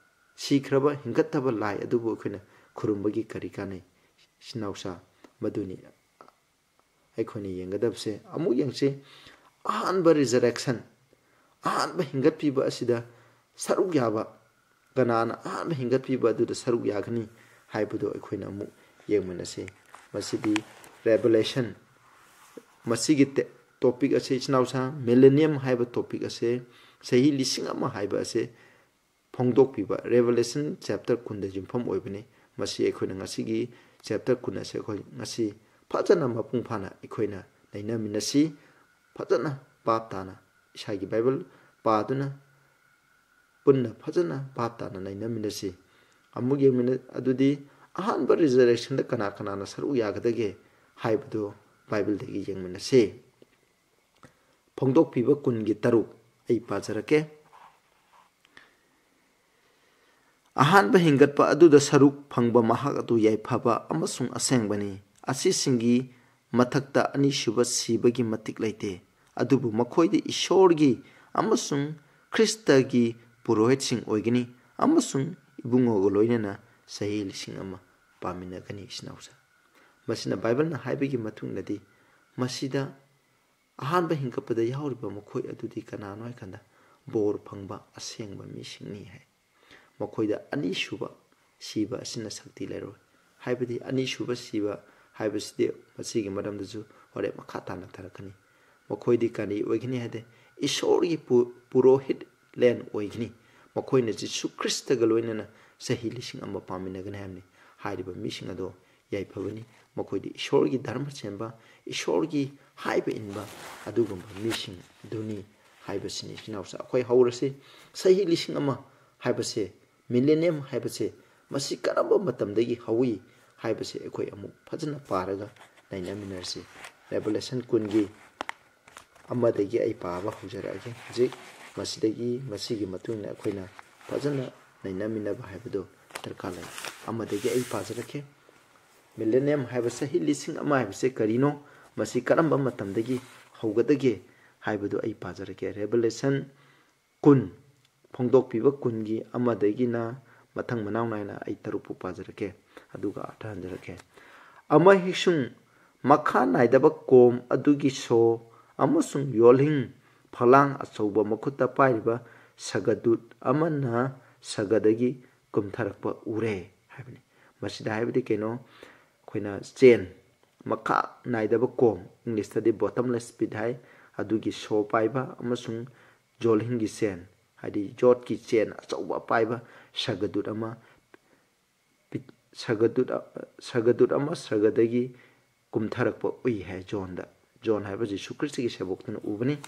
ꯁꯤꯈ꯭ꯔꯕ ꯍꯤꯡꯒꯠꯇꯕ ꯂꯥꯏ ꯑꯗꯨꯕꯨ ꯑꯩꯈꯣꯏꯅ ꯈꯨꯔꯨꯝꯕꯒꯤ ꯀꯔꯤ ꯀꯥꯟꯅꯩ? ꯏꯆꯤꯟ ꯏꯅꯥꯎꯁꯥ, ꯃꯗꯨꯅꯤ ꯑꯩꯈꯣꯏꯅ ꯌꯦꯡꯒꯗꯕꯁꯦ꯫ ꯑꯃꯨꯛ ꯌꯦꯡꯁꯤ, ꯑꯍꯥꯟꯕ resurrection, ꯑꯍꯥꯟꯕ ꯍꯤꯡꯒꯠꯄꯤꯕ ꯑꯁꯤꯗ ꯁꯔꯨꯛ ꯌꯥꯕ, ꯀꯅꯥꯅ ꯑꯍꯥꯟꯕ ꯍꯤꯡꯒꯠꯄꯤꯕ ꯑꯗꯨꯗ ꯁꯔꯨꯛ ꯌꯥꯒꯅꯤ? ꯍꯥꯏꯕꯗꯣ ꯑꯩꯈꯣꯏꯅ ꯑꯃꯨꯛ ꯌꯦꯡꯃꯤꯟꯅꯁꯤ꯫ ꯃꯁꯤꯗꯤ Revelation, ꯃꯁꯤꯒꯤ ꯇꯦ-, topic ꯑꯁꯤ, ꯏꯆꯤꯟ ꯏꯅꯥꯎꯁꯥ, millennium ꯍꯥꯏꯕ topic ꯑꯁꯦ ꯆꯍꯤ ꯂꯤꯁꯤꯡ ꯑꯃ ꯍꯥꯏꯕ ꯑꯁꯦ ꯐꯣꯡꯗꯣꯛꯄꯤꯕ Revelation chapter ꯀꯨꯟꯗ ꯌꯨꯝꯐꯝ ꯑꯣꯏꯕꯅꯤ꯫ ꯃꯁꯤ ꯑꯩꯈꯣꯏꯅ ꯉꯁꯤꯒꯤ chapter ꯀꯨꯟ ꯑꯁꯦ ꯑꯩꯈꯣꯏ ꯉꯁꯤ ꯐꯖꯅ ꯃꯄꯨꯡ ꯐꯥꯅ ꯑꯩꯈꯣꯏꯅ ꯅꯩꯅꯃꯤꯟꯅꯁꯤ꯫ ꯐꯖꯅ ꯚꯥꯞ ꯇꯥꯅ ꯏꯁꯥꯒꯤ Bible ꯄꯥꯗꯨꯅ ꯄꯨꯟꯅ ꯐꯖꯅ ꯚꯥꯞ ꯇꯥꯅ ꯅꯩꯅꯃꯤꯟꯅꯁꯤ꯫ ꯑꯃꯨꯛ ꯌꯦꯡꯃꯤꯟꯅ-, ꯑꯗꯨꯗꯤ ꯑꯍꯥꯟꯕ resurrectionꯗ ꯀꯅꯥ ꯀꯅꯥꯅ ꯁꯔꯨꯛ ꯌꯥꯒꯗꯒꯦ ꯍꯥꯏꯕꯗꯨ Bibleꯗꯒꯤ ꯌꯦꯡꯃꯤꯟꯅꯁꯤ꯫ ꯐꯣꯡꯗꯣꯛꯄꯤꯕ ꯀꯨꯟꯒꯤ ꯇꯔꯨꯛ ꯑꯩ ꯄꯥꯖꯔꯛꯀꯦ꯫ ꯑꯍꯥꯟꯕ ꯍꯤꯡꯒꯠꯄ ꯑꯗꯨꯗ ꯁꯔꯨꯛ ꯐꯪꯕ ꯃꯍꯥꯛ ꯑꯗꯨ ꯌꯥꯏꯐꯕ ꯑꯃꯁꯨꯡ ꯑꯁꯦꯡꯕꯅꯤ꯫ ꯑꯁꯤꯁꯤꯡꯒꯤ ꯃꯊꯛꯇ ꯑꯅꯤꯁꯨꯕ ꯁꯤꯕꯒꯤ ꯃꯇꯤꯛ ꯂꯩꯇꯦ, ꯑꯗꯨꯕꯨ ꯃꯈꯣꯏꯗꯤ ꯏꯁꯣꯔꯒꯤ ꯑꯃꯁꯨꯡ ꯈ꯭ꯔꯤꯁꯇꯒꯤ ꯄꯨꯔꯣꯍꯤꯠꯁꯤꯡ ꯑꯣꯏꯒꯅꯤ ꯑꯃꯁꯨꯡ ꯏꯕꯨꯡꯉꯣꯒ ꯂꯣꯏꯅꯅ ꯆꯍꯤ ꯂꯤꯁꯤꯡ ꯑꯃ ꯄꯥꯃꯤꯟꯅꯒꯅꯤ꯫ ꯏꯆꯤꯟ ꯏꯅꯥꯎꯁꯥ, ꯃꯁꯤꯅ ꯕꯥꯏꯕꯜꯅ ꯍꯥꯏꯕꯒꯤ ꯃꯇꯨꯡ ꯏꯟꯅꯗꯤ ꯃꯁꯤꯗ ꯑꯍꯥꯟꯕ ꯍꯤꯡꯒꯠꯄꯗ ꯌꯥꯎꯔꯤꯕ ꯃꯈꯣꯏ ꯑꯗꯨꯗꯤ ꯀꯅꯥꯅꯣ ꯍꯥꯏ ꯀꯥꯟꯗ ꯕꯣꯔ ꯐꯪꯕ ꯑꯁꯦꯡꯕ ꯃꯤꯁꯤꯡꯅꯤ ꯍꯥꯏ꯫ ꯃꯈꯣꯏꯗ ꯑꯅꯤꯁꯨꯕ ꯁꯤꯕ ꯑꯁꯤꯅ ꯁꯛꯇꯤ ꯂꯩꯔꯣꯏ꯫ ꯍꯥꯏꯕꯗꯤ ꯑꯅꯤꯁꯨꯕ ꯁꯤꯕ ꯍꯥꯏꯕꯁꯤꯗꯤ ꯃꯁꯤꯒꯤ ꯃꯔꯝꯗꯁꯨ ꯍꯣꯔꯦꯟ ꯃꯈꯥ ꯇꯥꯅ ꯇꯥꯔꯛꯀꯅꯤ꯫ ꯃꯈꯣꯏꯗꯤ ꯀꯔꯤ ꯑꯣꯏꯒꯅꯤ ꯍꯥꯏꯗꯤ ꯏꯁꯣꯔꯒꯤ ꯄꯨ-, ꯄꯨꯔꯣꯍꯤꯠ ꯂꯦꯟ ꯑꯣꯏꯒꯅꯤ꯫ ꯃꯈꯣꯏꯅ ꯖꯤꯁꯨ ꯈ꯭ꯔꯤꯁꯇꯒ ꯂꯣꯏꯅꯅ ꯆꯍꯤ ꯂꯤꯁꯤꯡ ꯑꯃ ꯄꯥꯃꯤꯟꯅꯒꯅꯤ ꯍꯥꯏꯕꯅꯤ꯫ ꯍꯥꯏꯔꯤꯕ ꯃꯤꯁꯤꯡ ꯑꯗꯣ ꯌꯥꯏꯐꯕꯅꯤ꯫ ꯃꯈꯣꯏꯗꯤ ꯏꯁꯣꯔꯒꯤ ꯙꯔꯃ ꯆꯦꯟꯕ, ꯏꯁꯣꯔꯒꯤ ꯍꯥꯏꯕ ꯏꯟꯕ ꯑꯗꯨꯒꯨꯝꯕ ꯃꯤꯁꯤꯡ ꯑꯗꯨꯅꯤ ꯍꯥꯏꯕꯁꯤꯅꯤ꯫ ꯏꯆꯤꯟ ꯏꯅꯥꯎꯁꯥ, ꯑꯩꯈꯣꯏ ꯍꯧꯔꯁꯤ꯫ ꯆꯍꯤ ꯂꯤꯁꯤꯡ ꯑꯃ ꯍꯥꯏꯕꯁꯦ, millennium ꯍꯥꯏꯕꯁꯦ, ꯃꯁꯤ ꯀꯔꯝꯕ ꯃꯇꯝꯗꯒꯤ ꯍꯧꯏ ꯍꯥꯏꯕꯁꯦ ꯑꯩꯈꯣꯏ ꯑꯃꯨꯛ ꯐꯖꯅ ꯄꯥꯔꯒ ꯅꯩꯅꯃꯤꯟꯅꯔꯁꯤ꯫ Revelation ꯀꯨꯟꯒꯤ ꯑꯃꯗꯒꯤ ꯑꯩ ꯄꯥꯕ ꯍꯧꯖꯔꯛꯑꯒꯦ꯫ ꯍꯧꯖꯤꯛ ꯃꯁꯤꯗꯒꯤ, ꯃꯁꯤꯒꯤ ꯃꯇꯨꯡ ꯏꯟꯅ ꯑꯩꯈꯣꯏꯅ ꯐꯖꯅ ꯅꯩꯅꯃꯤꯟꯅꯕ ꯍꯥꯏꯕꯗꯨ ꯗꯔꯀꯥꯔ ꯂꯩ꯫ ꯑꯃꯗꯒꯤ ꯑꯩ ꯄꯥꯖꯔꯛꯀꯦ꯫ Millennium ꯍꯥꯏꯕ, ꯆꯍꯤ ꯂꯤꯁꯤꯡ ꯑꯃ ꯍꯥꯏꯕꯁꯦ ꯀꯔꯤꯅꯣ? ꯃꯁꯤ ꯀꯔꯝꯕ ꯃꯇꯝꯗꯒꯤ ꯍꯧꯒꯗꯒꯦ ꯍꯥꯏꯕꯗꯨ ꯑꯩ ꯄꯥꯖꯔꯛꯀꯦ꯫ Revelation ꯀꯨꯟ, ꯐꯣꯡꯗꯣꯛꯄꯤꯕ ꯀꯨꯟꯒꯤ ꯑꯃꯗꯒꯤꯅ ꯃꯊꯪ ꯃꯅꯥꯎ ꯅꯥꯏꯅ ꯑꯩ ꯇꯔꯨꯛ ꯐꯥꯎ ꯄꯥꯖꯔꯛꯀꯦ, ꯑꯗꯨꯒ ꯑꯔꯊ ꯍꯟꯖꯔꯛꯀꯦ꯫ ꯑꯃꯁꯨꯡ ꯃꯈꯥ ꯅꯥꯏꯗꯕ ꯀꯣꯝ ꯑꯗꯨꯒꯤ ꯁꯣ ꯑꯃꯁꯨꯡ ꯌꯣꯜꯍꯤꯡ ꯐꯂꯥꯡ ꯑꯆꯧꯕ ꯃꯈꯨꯠꯇ ꯄꯥꯏꯔꯤꯕ ꯁꯒꯗꯨꯠ ꯑꯃꯅ ꯁꯒꯗꯒꯤ ꯀꯨꯝꯊꯔꯛꯄ ꯎꯔꯦ ꯍꯥꯏꯕꯅꯤ꯫ ꯃꯁꯤꯗ ꯍꯥꯏꯕꯗꯤ ꯀꯩꯅꯣ? ꯑꯩꯈꯣꯏꯅ ꯆꯦꯟ, ꯃꯈꯥ ꯅꯥꯏꯗꯕ ꯀꯣꯝ, ꯏꯪꯂꯤꯁꯇꯗꯤ bottomless pit ꯍꯥꯏ, ꯑꯗꯨꯒꯤ ꯁꯣ ꯄꯥꯏꯕ ꯑꯃꯁꯨꯡ ꯖꯣꯜꯍꯤꯡꯒꯤ ꯆꯦꯟ, ꯍꯥꯏꯗꯤ ꯌꯣꯠꯀꯤ ꯆꯦꯟ ꯑꯆꯧꯕ ꯄꯥꯏꯕ ꯁꯔꯒꯗꯨꯠ ꯑꯃ, ꯄꯤ-, ꯁꯔꯒꯗꯨꯠ ꯑ-, ꯁꯔꯒꯗꯨꯠ ꯑꯃ ꯁꯔꯒꯗꯒꯤ ꯀꯨꯝꯊꯔꯛꯄ ꯎꯏ ꯍꯥꯏ ꯖꯣꯟꯗ꯫ ꯖꯣꯟ ꯍꯥꯏꯕ ꯖꯤꯁꯨ ꯈ꯭ꯔꯤꯁꯇꯒꯤ ꯁꯦꯕꯣꯛꯇꯨꯅ ꯎꯕꯅꯤ꯫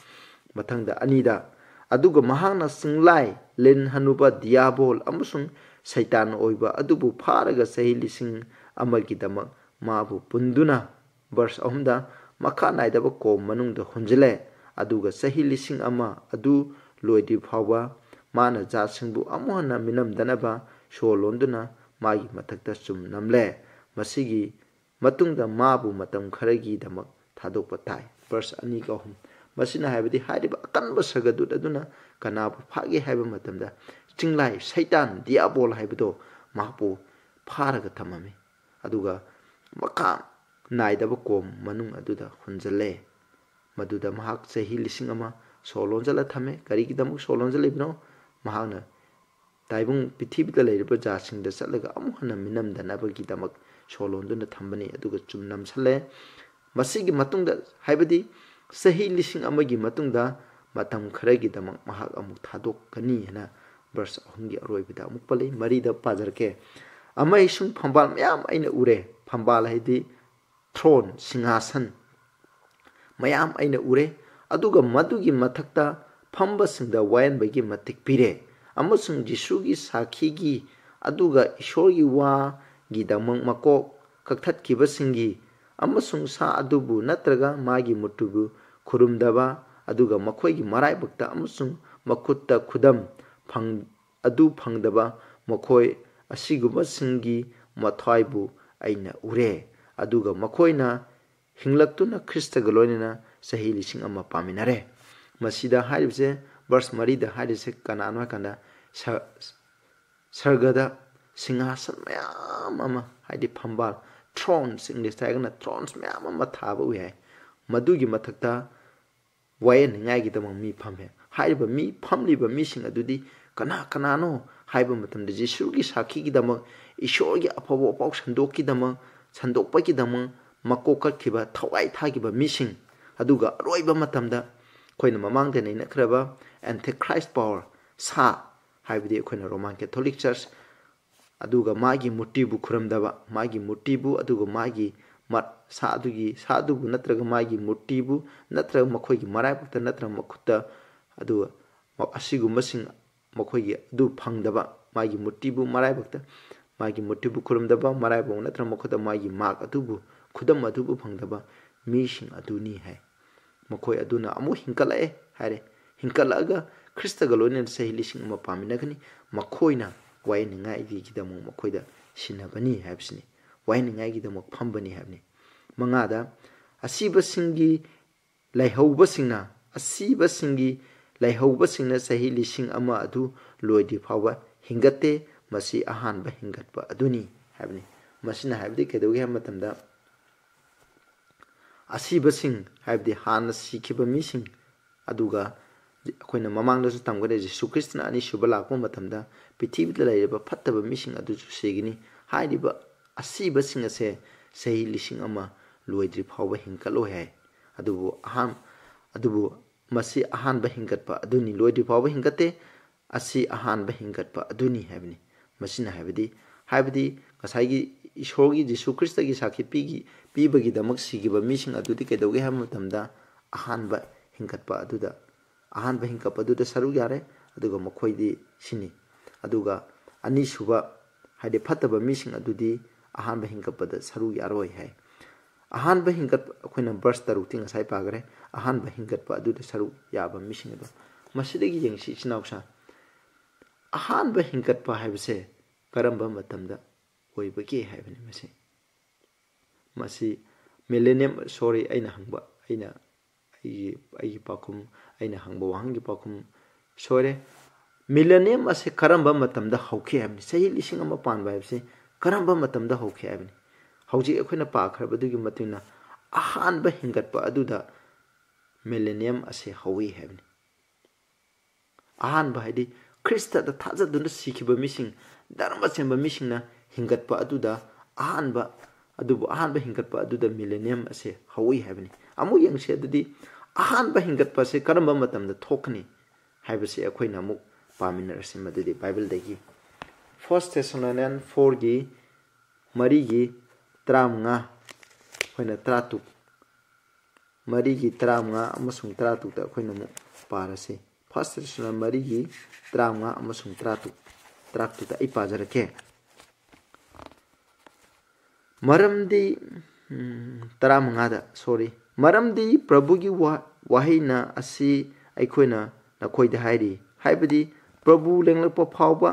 ꯃꯊꯪꯗ ꯑꯅꯤꯗ, "ꯑꯗꯨꯒ ꯃꯍꯥꯛꯅ ꯆꯤꯡꯂꯥꯏ, ꯂꯤꯟ ꯍꯅꯨꯕ ꯗꯤꯌꯥꯕꯣꯜ ꯑꯃꯁꯨꯡ ꯁꯩꯇꯥꯟ ꯑꯣꯏꯕ ꯑꯗꯨꯕꯨ ꯐꯥꯔꯒ ꯆꯍꯤ ꯂꯤꯁꯤꯡ ꯑꯃꯒꯤꯗꯃꯛ ꯃꯥꯕꯨ ꯄꯨꯟꯗꯨꯅ," ꯚꯔꯁ ꯑꯍꯨꯝꯗ, "ꯃꯈꯥ ꯅꯥꯏꯗꯕ ꯀꯣꯝ ꯃꯅꯨꯡꯗ ꯍꯨꯟꯖꯤꯜꯂꯦ꯫ ꯑꯗꯨꯒ ꯆꯍꯤ ꯂꯤꯁꯤꯡ ꯑꯃ ꯑꯗꯨ ꯂꯣꯏꯗ꯭ꯔꯤ ꯐꯥꯎꯕ ꯃꯥꯅ ꯖꯥꯠꯁꯤꯡꯕꯨ ꯑꯃꯨꯛ ꯍꯟꯅ ꯃꯤꯅꯝꯗꯅꯕ ꯁꯣ ꯂꯣꯟꯗꯨꯅ ꯃꯥꯒꯤ ꯃꯊꯛꯇ ꯆꯨꯝ ꯅꯝꯂꯦ꯫ ꯃꯁꯤꯒꯤ ꯃꯇꯨꯡꯗ ꯃꯥꯕꯨ ꯃꯇꯝ ꯈꯔꯒꯤꯗꯃꯛ ꯊꯥꯗꯣꯛꯄ ꯇꯥꯏ꯫" ꯚꯔꯁ ꯑꯅꯤꯒ ꯑꯍꯨꯝ꯫ ꯃꯁꯤꯅ ꯍꯥꯏꯕꯗꯤ ꯍꯥꯏꯔꯤꯕ ꯑꯀꯟꯕ ꯁꯔꯒꯗꯨꯠ ꯑꯗꯨꯅ ꯀꯅꯥꯕꯨ ꯐꯥꯒꯦ ꯍꯥꯏꯕ ꯃꯇꯝꯗ ꯆꯤꯡꯂꯥꯏ ꯁꯩꯇꯥꯟ ꯗꯤꯌꯥꯕꯣꯜ ꯍꯥꯏꯕꯗꯣ ꯃꯍꯥꯛꯄꯨ ꯐꯥꯔꯒ ꯊꯝꯃꯝꯃꯤ꯫ ꯑꯗꯨꯒ ꯃꯈꯥ ꯅꯥꯏꯗꯕ ꯀꯣꯝ ꯃꯅꯨꯡ ꯑꯗꯨꯗ ꯍꯨꯟꯖꯜꯂꯦ꯫ ꯃꯗꯨꯗ ꯃꯍꯥꯛ ꯆꯍꯤ ꯂꯤꯁꯤꯡ ꯑꯃ ꯁꯣ ꯂꯣꯟꯖꯜꯂ ꯊꯝꯃꯦ꯫ ꯀꯔꯤꯒꯤꯗꯃꯛ ꯁꯣ ꯂꯣꯟꯖꯜꯂꯤꯕꯅꯣ? ꯃꯍꯥꯛꯅ ꯇꯥꯏꯕꯪ ꯄ꯭ꯔꯤꯊꯤꯕꯤꯗ ꯂꯩꯔꯤꯕ ꯖꯥꯠꯁꯤꯡꯗ ꯆꯠꯂꯒ ꯑꯃꯨꯛ ꯍꯟꯅ ꯃꯤꯅꯝꯗꯅꯕꯒꯤꯗꯃꯛ ꯁꯣ ꯂꯣꯟꯗꯨꯅ ꯊꯝꯕꯅꯤ꯫ ꯑꯗꯨꯒ ꯆꯨꯝ ꯅꯝꯁꯜꯂꯦ꯫ ꯃꯁꯤꯒꯤ ꯃꯇꯨꯡꯗ, ꯍꯥꯏꯕꯗꯤ ꯆꯍꯤ ꯂꯤꯁꯤꯡ ꯑꯃꯒꯤ ꯃꯇꯨꯡꯗ ꯃꯇꯝ ꯈꯔꯒꯤꯗꯃꯛ ꯃꯍꯥꯛ ꯑꯃꯨꯛ ꯊꯥꯗꯣꯛꯀꯅꯤ ꯍꯥꯏꯅ ꯚꯔꯁ ꯑꯍꯨꯝꯒꯤ ꯑꯔꯣꯏꯕꯗ ꯑꯃꯨꯛ ꯄꯜꯂꯤ꯫ ꯃꯔꯤꯗ ꯄꯥꯖꯔꯛꯀꯦ꯫ "ꯑꯃꯁꯨꯡ ꯐꯝꯕꯥꯜ ꯃꯌꯥꯝ ꯑꯩꯅ ꯎꯔꯦ꯫" ꯐꯝꯕꯥꯜ ꯍꯥꯏꯗꯤ ꯊ꯭ꯔꯣꯟ, ꯁꯤꯡꯍꯥꯁꯟ ꯃꯌꯥꯝ ꯑꯩꯅ ꯎꯔꯦ꯫ ꯑꯗꯨꯒ ꯃꯗꯨꯒꯤ ꯃꯊꯛꯇ ꯐꯝꯕꯁꯤꯡꯗ ꯋꯥꯌꯦꯟꯕꯒꯤ ꯃꯇꯤꯛ ꯄꯤꯔꯦ꯫ ꯑꯃꯁꯨꯡ ꯖꯤꯁꯨꯒꯤ ꯁꯥꯈꯤꯒꯤ, ꯑꯗꯨꯒ ꯏꯁꯣꯔꯒꯤ ꯋꯥꯒꯤꯗꯃꯛ ꯃꯀꯣꯛ ꯀꯛꯊꯠꯈꯤꯕꯁꯤꯡꯒꯤ, ꯑꯃꯁꯨꯡ ꯁꯥ ꯑꯗꯨꯕꯨ ꯅꯠꯇ꯭ꯔꯒ ꯃꯥꯒꯤ ꯃꯨꯔꯇꯤꯕꯨ ꯈꯨꯔꯨꯝꯗꯕ, ꯑꯗꯨꯒ ꯃꯈꯣꯏꯒꯤ ꯃꯔꯥꯏꯕꯛꯇ ꯑꯃꯁꯨꯡ ꯃꯈꯨꯠꯇ ꯈꯨꯗꯝ ꯐꯪ-, ꯑꯗꯨ ꯐꯪꯗꯕ ꯃꯈꯣꯏ ꯑꯁꯤꯒꯨꯝꯕꯁꯤꯡꯒꯤ ꯃꯊ꯭ꯋꯥꯏꯕꯨ ꯑꯩꯅ ꯎꯔꯦ꯫ ꯑꯗꯨꯒ ꯃꯈꯣꯏꯅ ꯍꯤꯡꯂꯛꯇꯨꯅ ꯈ꯭ꯔꯤꯁꯇꯒ ꯂꯣꯏꯅꯅ ꯆꯍꯤ ꯂꯤꯁꯤꯡ ꯑꯃ ꯄꯥꯃꯤꯟꯅꯔꯦ꯫ ꯃꯁꯤꯗ ꯍꯥꯏꯔꯤꯕꯁꯦ, ꯚꯔꯁ ꯃꯔꯤꯗ ꯍꯥꯏꯔꯤꯁꯦ ꯀꯅꯥꯅꯣ ꯍꯥꯏꯀꯥꯟꯗ, ꯁ-, ꯁꯔꯒꯗ ꯁꯤꯡꯍꯥꯁꯟ ꯃꯌꯥꯝ ꯑꯃ, ꯍꯥꯏꯗꯤ ꯐꯝꯕꯥꯜ, ꯊ꯭ꯔꯣꯟꯁ, ꯏꯪꯂꯤꯁꯇ ꯍꯥꯏꯔꯒꯅ ꯊ꯭ꯔꯣꯟꯁ ꯃꯌꯥꯝ ꯑꯃ ꯊꯥꯕ ꯎꯏ ꯍꯥꯏ꯫ ꯃꯗꯨꯒꯤ ꯃꯊꯛꯇ ꯋꯥꯌꯦꯟꯅꯤꯡꯉꯥꯏꯒꯤꯗꯃꯛ ꯃꯤ ꯐꯝꯃꯦ꯫ ꯍꯥꯏꯔꯤꯕ ꯃꯤ, ꯐꯝꯂꯤꯕ ꯃꯤꯁꯤꯡ ꯑꯗꯨꯗꯤ ꯀꯅꯥ ꯀꯅꯥꯅꯣ? ꯍꯥꯏꯕ ꯃꯇꯝꯗ ꯖꯤꯁꯨꯒꯤ ꯁꯥꯈꯤꯒꯤꯗꯃꯛ, ꯏꯁꯣꯔꯒꯤ ꯑꯐꯕ ꯄꯥꯎ ꯁꯟꯗꯣꯛꯀꯤꯗꯃꯛ, ꯁꯟꯗꯣꯛꯄꯒꯤꯗꯃꯛ ꯃꯀꯣꯛ ꯀꯠꯈꯤꯕ, ꯊꯋꯥꯏ ꯊꯥꯈꯤꯕ ꯃꯤꯁꯤꯡ, ꯑꯗꯨꯒ ꯑꯔꯣꯏꯕ ꯃꯇꯝꯗ ꯑꯩꯈꯣꯏꯅ ꯃꯃꯥꯡꯗ ꯅꯩꯅꯈ꯭ꯔꯕ Antichrist power, ꯁꯥ, ꯍꯥꯏꯕꯗꯤ ꯑꯩꯈꯣꯏꯅ Roman Catholic Church, ꯑꯗꯨꯒ ꯃꯥꯒꯤ ꯃꯨꯔꯇꯤꯕꯨ ꯈꯨꯔꯨꯝꯗꯕ, ꯃꯥꯒꯤ ꯃꯨꯔꯇꯤꯕꯨ, ꯑꯗꯨꯒ ꯃꯥꯒꯤ ꯃ-, ꯁꯥ ꯑꯗꯨꯒꯤ, ꯁꯥ ꯑꯗꯨꯕꯨ ꯅꯠꯇ꯭ꯔꯒ ꯃꯥꯒꯤ ꯃꯨꯔꯇꯤꯕꯨ, ꯅꯠꯇ꯭ꯔꯒ ꯃꯈꯣꯏꯒꯤ ꯃꯔꯥꯏꯕꯛꯇ ꯅꯠꯇ꯭ꯔꯒ ꯃꯈꯨꯠꯇ, ꯑꯗꯨꯒ ꯃ-, ꯑꯁꯤꯒꯨꯝꯕꯁꯤꯡ, ꯃꯈꯣꯏꯒꯤ ꯑꯗꯨ ꯐꯪꯗꯕ, ꯃꯥꯒꯤ ꯃꯨꯔꯇꯤꯕꯨ ꯃꯔꯥꯏꯕꯛꯇ, ꯃꯥꯒꯤ ꯃꯨꯔꯇꯤꯕꯨ ꯈꯨꯔꯨꯝꯗꯕ, ꯃꯔꯥꯏꯕꯛ ꯅꯠꯇ꯭ꯔꯒ ꯃꯈꯨꯠꯇ ꯃꯥꯒꯤ mark ꯑꯗꯨꯕꯨ, ꯈꯨꯗꯝ ꯑꯗꯨꯕꯨ ꯐꯪꯗꯕ ꯃꯤꯁꯤꯡ ꯑꯗꯨꯅꯤ ꯍꯥꯏ꯫ ꯃꯈꯣꯏ ꯑꯗꯨꯅ ꯑꯃꯨꯛ ꯍꯤꯡꯀꯠꯂꯛꯑꯦ ꯍꯥꯏꯔꯦ꯫ ꯍꯤꯡꯀꯠꯂꯛꯑꯒ ꯈ꯭ꯔꯤꯁꯇꯒ ꯂꯣꯏꯅꯅ ꯆꯍꯤ ꯂꯤꯁꯤꯡ ꯑꯃ ꯄꯥꯟꯃꯤꯟꯅꯒꯅꯤ꯫ ꯃꯈꯣꯏꯅ ꯋꯥꯌꯦꯟꯅꯤꯡꯉꯥꯏꯒꯤꯗꯃꯛ ꯃꯈꯣꯏꯗ ꯁꯤꯟꯅꯕꯅꯤ ꯍꯥꯏꯕꯁꯤꯅꯤ꯫ ꯋꯥꯌꯦꯟꯅꯤꯡꯉꯥꯏꯒꯤꯗꯃꯛ ꯐꯝꯕꯅꯤ ꯍꯥꯏꯕꯅꯤ꯫ ꯃꯉꯥꯗ, ꯑꯁꯤꯕꯁꯤꯡꯒꯤ ꯂꯩꯍꯧꯕꯁꯤꯡꯅ, ꯑꯁꯤꯕꯁꯤꯡꯒꯤ ꯂꯩꯍꯧꯕꯁꯤꯡꯅ ꯆꯍꯤ ꯂꯤꯁꯤꯡ ꯑꯃ ꯑꯗꯨ ꯂꯣꯏꯗ꯭ꯔꯤ ꯐꯥꯎꯕ ꯍꯤꯡꯒꯠꯇꯦ꯫ ꯃꯁꯤ ꯑꯍꯥꯟꯕ ꯍꯤꯡꯒꯠꯄ ꯑꯗꯨꯅꯤ ꯍꯥꯏꯕꯅꯤ꯫ ꯃꯁꯤꯅ ꯍꯥꯏꯕꯗꯤ ꯀꯩꯗꯧꯒꯦ ꯍꯥꯏꯕ ꯃꯇꯝꯗ, ꯑꯁꯤꯕꯁꯤꯡ, ꯍꯥꯏꯕꯗꯤ ꯍꯥꯟꯅ ꯁꯤꯈꯤꯕ ꯃꯤꯁꯤꯡ, ꯑꯗꯨꯒ ꯑꯩꯈꯣꯏꯅ ꯃꯃꯥꯡꯗꯁꯨ ꯇꯝꯒꯅꯤ, ꯖꯤꯁꯨ ꯈ꯭ꯔꯤꯁꯇꯅ ꯑꯅꯤꯁꯨꯕ ꯂꯥꯛꯄ ꯃꯇꯝꯗ ꯄ꯭ꯔꯤꯊꯤꯕꯤꯗ ꯂꯩꯔꯤꯕ ꯐꯠꯇꯕ ꯃꯤꯁꯤꯡ ꯑꯗꯨꯁꯨ ꯁꯤꯒꯅꯤ꯫ ꯍꯥꯏꯔꯤꯕ ꯑꯁꯤꯕꯁꯤꯡ ꯑꯁꯦ ꯆꯍꯤ ꯂꯤꯁꯤꯡ ꯑꯃ ꯂꯣꯏꯗ꯭ꯔꯤ ꯐꯥꯎꯕ ꯍꯤꯡꯒꯠꯂꯣꯏ ꯍꯥꯏ꯫ ꯑꯗꯨꯕꯨ ꯑꯍꯥꯟ-, ꯑꯗꯨꯕꯨ ꯃꯁꯤ ꯑꯍꯥꯟꯕ ꯍꯤꯡꯒꯠꯄ ꯑꯗꯨꯅꯤ, ꯂꯣꯏꯗ꯭ꯔꯤ ꯐꯥꯎꯕ ꯍꯤꯡꯒꯠꯇꯦ꯫ ꯑꯁꯤ ꯑꯍꯥꯟꯕ ꯍꯤꯡꯒꯠꯄ ꯑꯗꯨꯅꯤ ꯍꯥꯏꯕꯅꯤ꯫ ꯃꯁꯤꯅ ꯍꯥꯏꯕꯗꯤ, ꯍꯥꯏꯕꯗꯤ ꯉꯁꯥꯏꯒꯤ ꯏꯁꯣꯔꯒꯤ ꯖꯤꯁꯨ ꯈ꯭ꯔꯤꯁꯇꯒꯤ ꯁꯥꯈꯤ ꯄꯤꯒꯤ-, ꯄꯤꯕꯒꯤꯗꯃꯛ ꯁꯤꯈꯤꯕ ꯃꯤꯁꯤꯡ ꯑꯗꯨꯗꯤ ꯀꯩꯗꯧꯒꯦ ꯍꯥꯏꯕ ꯃꯇꯝꯗ, ꯑꯍꯥꯟꯕ ꯍꯤꯡꯒꯠꯄ ꯑꯗꯨꯗ, ꯑꯍꯥꯟꯕ ꯍꯤꯡꯒꯠꯄ ꯑꯗꯨꯗ ꯁꯔꯨꯛ ꯌꯥꯔꯦ, ꯑꯗꯨꯒ ꯃꯈꯣꯏꯗꯤ ꯁꯤꯅꯤ꯫ ꯑꯗꯨꯒ ꯑꯅꯤꯁꯨꯕ, ꯍꯥꯏꯗꯤ ꯐꯠꯇꯕ ꯃꯤꯁꯤꯡ ꯑꯗꯨꯗꯤ ꯑꯍꯥꯟꯕ ꯍꯤꯡꯒꯠꯄꯗ ꯁꯔꯨꯛ ꯌꯥꯔꯣꯏ ꯍꯥꯏ꯫ ꯑꯍꯥꯟꯕ ꯍꯤꯡꯒꯠꯄ, ꯑꯩꯈꯣꯏꯅ verse ꯇꯔꯨꯛꯇꯤ ꯉꯁꯥꯏ ꯄꯥꯈ꯭ꯔꯦ, ꯑꯍꯥꯟꯕ ꯍꯤꯡꯒꯠꯄ ꯑꯗꯨꯗ ꯁꯔꯨꯛ ꯌꯥꯕ ꯃꯤꯁꯤꯡ ꯑꯗꯣ꯫ ꯃꯁꯤꯗꯒꯤ ꯌꯦꯡꯁꯤ, ꯏꯆꯤꯟ ꯏꯅꯥꯎꯁꯥ, ꯑꯍꯥꯟꯕ ꯍꯤꯡꯒꯠꯄ ꯍꯥꯏꯕꯁꯦ ꯀꯔꯝꯕ ꯃꯇꯝꯗ ꯑꯣꯏꯕꯒꯦ ꯍꯥꯏꯕꯅꯤ꯫ ꯃꯁꯤ, ꯃꯁꯤ millennium, sorry, ꯑꯩꯅ ꯍꯪꯕ, ꯑꯩꯅ, ꯑꯩꯒꯤ, ꯑꯩꯒꯤ ꯄꯥꯎꯈꯨꯝ, ꯑꯩꯅ ꯍꯪꯕ ꯋꯥꯍꯪꯒꯤ ꯄꯥꯎꯈꯨꯝ ꯁꯣꯏꯔꯦ꯫ Millennium ꯑꯁꯦ ꯀꯔꯝꯕ ꯃꯇꯝꯗ ꯍꯧꯈꯤ ꯍꯥꯏꯕꯅꯤ? ꯆꯍꯤ ꯂꯤꯁꯤꯡ ꯑꯃ ꯄꯥꯟꯕ ꯍꯥꯏꯕꯁꯤ ꯀꯔꯝꯕ ꯃꯇꯝꯗ ꯍꯧꯈꯤ ꯍꯥꯏꯕꯅꯤ? ꯍꯧꯖꯤꯛ ꯑꯩꯈꯣꯏꯅ ꯄꯥꯈ꯭ꯔꯕꯗꯨꯒꯤ ꯃꯇꯨꯡ ꯏꯟꯅ ꯑꯍꯥꯟꯕ ꯍꯤꯡꯒꯠꯄ ꯑꯗꯨꯗ millennium ꯑꯁꯦ ꯍꯧꯏ ꯍꯥꯏꯕꯅꯤ꯫ ꯑꯍꯥꯟꯕ ꯍꯥꯏꯗꯤ ꯈ꯭ꯔꯤꯁꯇꯗ ꯊꯥꯖꯗꯨꯅ ꯁꯤꯈꯤꯕ ꯃꯤꯁꯤꯡ, ꯙꯔꯃ ꯆꯦꯟꯕ ꯃꯤꯁꯤꯡꯅ ꯍꯤꯡꯒꯠꯄ ꯑꯗꯨꯗ ꯑꯍꯥꯟꯕ, ꯑꯗꯨꯕꯨ ꯑꯍꯥꯟꯕ ꯍꯤꯡꯒꯠꯄ ꯑꯗꯨꯗ ꯃꯤꯂꯦꯅꯤꯌꯝ ꯑꯁꯦ ꯍꯧꯏ ꯍꯥꯏꯕꯅꯤ꯫ ꯑꯃꯨꯛ ꯌꯦꯡꯁꯤ, ꯑꯗꯨꯗꯤ ꯑꯍꯥꯟꯕ ꯍꯤꯡꯒꯠꯄ ꯑꯁꯦ ꯀꯔꯝꯕ ꯃꯇꯝꯗ ꯊꯣꯛꯀꯅꯤ ꯍꯥꯏꯕꯁꯤ ꯑꯩꯈꯣꯏꯅ ꯑꯃꯨꯛ ꯄꯥꯃꯤꯟꯅꯔꯁꯤ꯫ ꯃꯗꯨꯗꯤ ꯕꯥꯏꯕꯜꯗꯒꯤ First Thessalonians fourꯒꯤ ꯃꯔꯤꯒꯤ ꯇꯔꯥꯃꯉꯥ, ꯑꯩꯈꯣꯏꯅ ꯇꯔꯥꯇꯔꯨꯛ, ꯃꯔꯤꯒꯤ ꯇꯔꯥꯃꯉꯥ ꯑꯃꯁꯨꯡ ꯇꯔꯥꯇꯔꯨꯛꯇ ꯑꯩꯈꯣꯏꯅ ꯑꯃꯨꯛ ꯄꯥꯔꯁꯤ꯫ First Thessalonians ꯃꯔꯤꯒꯤ ꯇꯔꯥꯃꯉꯥ ꯑꯃꯁꯨꯡ ꯇꯔꯥꯇꯔꯨꯛ, ꯇꯔꯥꯇꯔꯨꯛꯇ ꯑꯩ ꯄꯥꯖꯔꯛꯀꯦ꯫ ꯃꯔꯝꯗꯤ, ꯎꯝ, ꯇꯔꯥꯃꯉꯥꯗ, sorry, "ꯃꯔꯝꯗꯤ ꯄ꯭ꯔꯚꯨꯒꯤ ꯋꯥ-, ꯋꯥꯍꯩꯅ ꯑꯁꯤ ꯑꯩꯈꯣꯏꯅ ꯅꯈꯣꯏꯗ ꯍꯥꯏꯔꯤ, ꯍꯥꯏꯕꯗꯤ ꯄ꯭ꯔꯚꯨ ꯂꯦꯡꯂꯛꯄ ꯐꯥꯎꯕ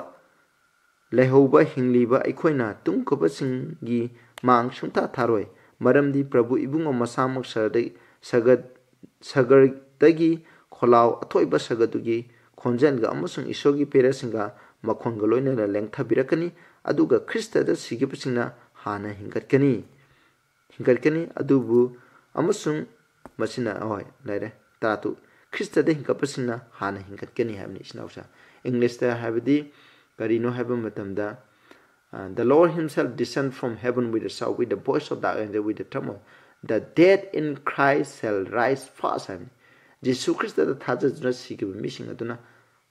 ꯂꯩꯍꯧꯕ ꯍꯤꯡꯂꯤꯕ ꯑꯩꯈꯣꯏꯅ ꯇꯨꯝꯈꯕꯁꯤꯡꯒꯤ ꯃꯥꯡ ꯁꯨꯡꯊꯥ ꯊꯥꯔꯣꯏ꯫ ꯃꯔꯝꯗꯤ ꯄ꯭ꯔꯚꯨ ꯏꯕꯨꯡꯉꯣ ꯃꯁꯥꯃꯛ ꯁꯔꯗ-, ꯁꯒꯠ-, ꯁꯒꯔꯗꯒꯤ ꯈꯣꯜꯂꯥꯎ ꯑꯊꯣꯏꯕ ꯁꯒꯠꯗꯨꯒꯤ ꯈꯣꯟꯖꯦꯜꯒ ꯑꯃꯁꯨꯡ ꯏꯁꯣꯔꯒꯤ ꯄꯦꯔꯦꯁꯁꯤꯡꯒ ꯃꯈꯣꯟꯒ ꯂꯣꯏꯅꯅ ꯂꯦꯡꯊꯕꯤꯔꯛꯀꯅꯤ, ꯑꯗꯨꯒ ꯈ꯭ꯔꯤꯁꯇꯗ ꯁꯤꯈꯤꯕꯁꯤꯡꯅ ꯍꯥꯟꯅ ꯍꯤꯡꯒꯠꯀꯅꯤ, ꯍꯤꯡꯒꯠꯀꯅꯤ, ꯑꯗꯨꯕꯨ, ꯑꯃꯁꯨꯡ ꯃꯁꯤꯅ, ꯑꯍꯣꯏ, ꯂꯩꯔꯦ, ꯇꯔꯥꯇꯔꯨꯛ, ꯈ꯭ꯔꯤꯁꯇꯗ ꯍꯤꯡꯒꯠꯄꯁꯤꯡꯅ ꯍꯥꯟꯅ ꯍꯤꯡꯒꯠꯀꯅꯤ ꯍꯥꯏꯕꯅꯤ, ꯏꯆꯤꯟ ꯏꯅꯥꯎꯁꯦ꯫ ꯏꯪꯂꯤꯁꯇ ꯍꯥꯏꯕꯗꯤ ꯀꯔꯤꯅꯣ ꯍꯥꯏꯕ ꯃꯇꯝꯗ, ꯑ, "The Lord himself descend from heaven with a shout, with the voice of the archangel, with the trumpet. The dead in Christ shall rise first" ꯍꯥꯏꯕꯅꯤ꯫ ꯖꯤꯁꯨ ꯈ꯭ꯔꯤꯁꯇꯗ ꯊꯥꯖꯗꯨꯅ ꯁꯤꯈꯤꯕ ꯃꯤꯁꯤꯡ ꯑꯗꯨꯅ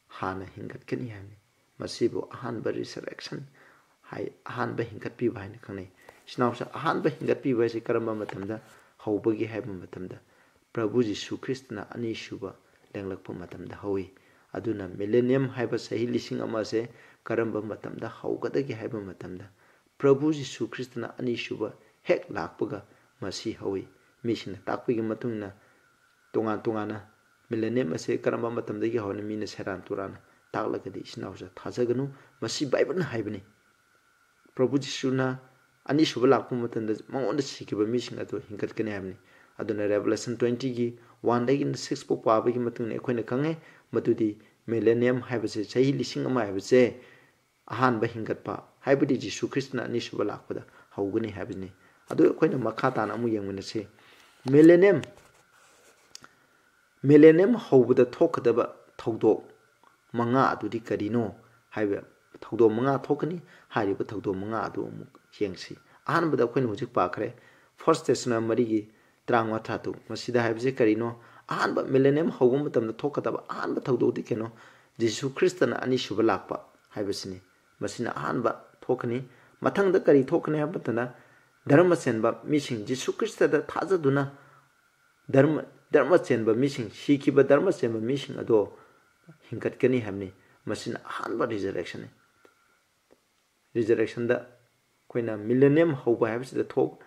ꯍꯥꯟꯅ ꯍꯤꯡꯒꯠꯀꯅꯤ ꯍꯥꯏꯕꯅꯤ꯫ ꯃꯁꯤꯕꯨ ꯑꯍꯥꯟꯕ resurrection ꯍꯥꯏ, ꯑꯍꯥꯟꯕ ꯍꯤꯡꯒꯠꯄꯤꯕ ꯍꯥꯏꯅ ꯈꯪꯅꯩ꯫ ꯏꯆꯤꯟ ꯏꯅꯥꯎꯁꯦ, ꯑꯍꯥꯟꯕ ꯍꯤꯡꯒꯠꯄꯤꯕ ꯍꯥꯏꯁꯤ ꯀꯔꯝꯕ ꯃꯇꯝꯗ ꯍꯧꯕꯒꯦ ꯍꯥꯏꯕ ꯃꯇꯝꯗ, ꯄ꯭ꯔꯚꯨ ꯖꯤꯁꯨ ꯈ꯭ꯔꯤꯁꯇꯅ ꯑꯅꯤꯁꯨꯕ ꯂꯦꯡꯂꯛꯄ ꯃꯇꯝꯗ ꯍꯧꯏ꯫ ꯑꯗꯨꯅ millennium ꯍꯥꯏꯕ ꯆꯍꯤ ꯂꯤꯁꯤꯡ ꯑꯃ ꯑꯁꯦ ꯀꯔꯝꯕ ꯃꯇꯝꯗ ꯍꯧꯒꯗꯒꯦ ꯍꯥꯏꯕ ꯃꯇꯝꯗ, ꯄ꯭ꯔꯚꯨ ꯖꯤꯁꯨ ꯈ꯭ꯔꯤꯁꯇꯅ ꯑꯅꯤꯁꯨꯕ ꯍꯦꯛ ꯂꯥꯛꯄꯒ ꯃꯁꯤ ꯍꯧꯏ꯫ ꯃꯤꯁꯤꯡꯅ ꯇꯥꯛꯄꯒꯤ ꯃꯇꯨꯡ ꯏꯟꯅ ꯇꯣꯉꯥꯟ ꯇꯣꯉꯥꯟꯅ millennium ꯑꯁꯦ ꯀꯔꯝꯕ ꯃꯇꯝꯗꯒꯤ ꯍꯧꯔꯅꯤ ꯃꯤꯅ ꯁꯦꯔꯥꯟ ꯇꯨꯔꯥꯟꯅ ꯇꯥꯛꯂꯒꯗꯤ, ꯏꯆꯤꯟ ꯏꯅꯥꯎꯁꯦ, ꯊꯥꯖꯒꯅꯨ꯫ ꯃꯁꯤ ꯕꯥꯏꯕꯜꯅ ꯍꯥꯏꯕꯅꯤ꯫ ꯄ꯭ꯔꯚꯨ ꯖꯤꯁꯨꯅ ꯑꯅꯤꯁꯨꯕ ꯂꯥꯛꯄ ꯃꯇꯝꯗ ꯃꯉꯣꯟꯗ ꯁꯤꯈꯤꯕ ꯃꯤꯁꯤꯡ ꯑꯗꯨ ꯍꯤꯡꯒꯠꯀꯅꯤ ꯍꯥꯏꯕꯅꯤ꯫ ꯑꯗꯨꯅ Revelation twentyꯒꯤ oneꯗꯒꯤꯅ six ꯐꯥꯎ ꯄꯥꯕꯒꯤ ꯃꯇꯨꯡ ꯏꯟꯅ ꯑꯩꯈꯣꯏꯅ ꯈꯪꯉꯦ, ꯃꯗꯨꯗꯤ millennium ꯍꯥꯏꯕꯁꯦ, ꯆꯍꯤ ꯂꯤꯁꯤꯡ ꯑꯃ ꯍꯥꯏꯕꯁꯦ, ꯑꯍꯥꯟꯕ ꯍꯤꯡꯒꯠꯄ, ꯍꯥꯏꯕꯗꯤ ꯖꯤꯁꯨ ꯈ꯭ꯔꯤꯁꯇꯅ ꯑꯅꯤꯁꯨꯕ ꯂꯥꯛꯄꯗ ꯍꯧꯒꯅꯤ ꯍꯥꯏꯕꯅꯤ꯫ ꯑꯗꯨ ꯑꯩꯈꯣꯏꯅ ꯃꯈꯥ ꯇꯥꯅ ꯑꯃꯨꯛ ꯌꯦꯡꯃꯤꯟꯅꯁꯤ꯫ Millennium, millennium ꯍꯧꯕꯗ ꯊꯣꯛꯀꯗꯕ ꯊꯧꯗꯣꯛ, ꯃꯉꯥ ꯑꯗꯨꯗꯤ ꯀꯔꯤꯅꯣ ꯍꯥꯏꯕ ꯊꯧꯗꯣꯛ ꯃꯉꯥ ꯊꯣꯛꯀꯅꯤ꯫ ꯍꯥꯏꯔꯤꯕ ꯊꯧꯗꯣꯛ ꯃꯉꯥ ꯑꯗꯨ ꯑꯃꯨꯛ ꯌꯦꯡꯁꯤ꯫ ꯑꯍꯥꯟꯕꯗ ꯑꯩꯈꯣꯏꯅ ꯍꯧꯖꯤꯛ ꯄꯥꯈ꯭ꯔꯦ, ꯐꯥꯔꯁ ꯇꯦꯁꯂꯣꯅꯤ ꯃꯔꯤꯒꯤ ꯇꯔꯥꯃꯉꯥ ꯇꯔꯥꯇꯔꯨꯛ꯫ ꯃꯁꯤꯗ ꯍꯥꯏꯕꯁꯤ ꯀꯔꯤꯅꯣ? ꯑꯍꯥꯟꯕ ꯃꯤꯂꯦꯅꯤꯌꯝ ꯍꯧꯕ ꯃꯇꯝꯗ ꯊꯣꯛꯀꯗꯕ ꯑꯍꯥꯟꯕ ꯊꯧꯗꯣꯛꯇꯤ ꯀꯩꯅꯣ? ꯖꯤꯁꯨ ꯈ꯭ꯔꯤꯁꯇꯅ ꯑꯅꯤꯁꯨꯕ ꯂꯥꯛꯄ ꯍꯥꯏꯕꯁꯤꯅꯤ꯫ ꯃꯁꯤꯅ ꯑꯍꯥꯟꯕ ꯊꯣꯛꯀꯅꯤ꯫ ꯃꯊꯪꯗ ꯀꯔꯤ ꯊꯣꯛꯀꯅꯤ ꯍꯥꯏꯕ ꯃꯇꯝꯗ, ꯙꯔꯃ ꯆꯦꯟꯕ ꯃꯤꯁꯤꯡ, ꯖꯤꯁꯨ ꯈ꯭ꯔꯤꯁꯇꯗ ꯊꯥꯖꯗꯨꯅ ꯙꯔꯃ, ꯙꯔꯃ ꯆꯦꯟꯕ ꯃꯤꯁꯤꯡ, ꯁꯤꯈꯤꯕ ꯙꯔꯃ ꯆꯦꯟꯕ ꯃꯤꯁꯤꯡ ꯑꯗꯣ ꯍꯤꯡꯒꯠꯀꯅꯤ ꯍꯥꯏꯕꯅꯤ꯫ ꯃꯁꯤꯅ ꯑꯍꯥꯟꯕ ꯔꯤꯖꯔꯦꯛꯁꯟꯅꯤ꯫ ꯔꯤꯖꯔꯦꯛꯁꯟꯗ ꯑꯩꯈꯣꯏꯅ ꯃꯤꯂꯦꯅꯤꯌꯝ ꯍꯧꯕ ꯍꯥꯏꯕꯁꯤꯗ ꯊꯣꯛ-,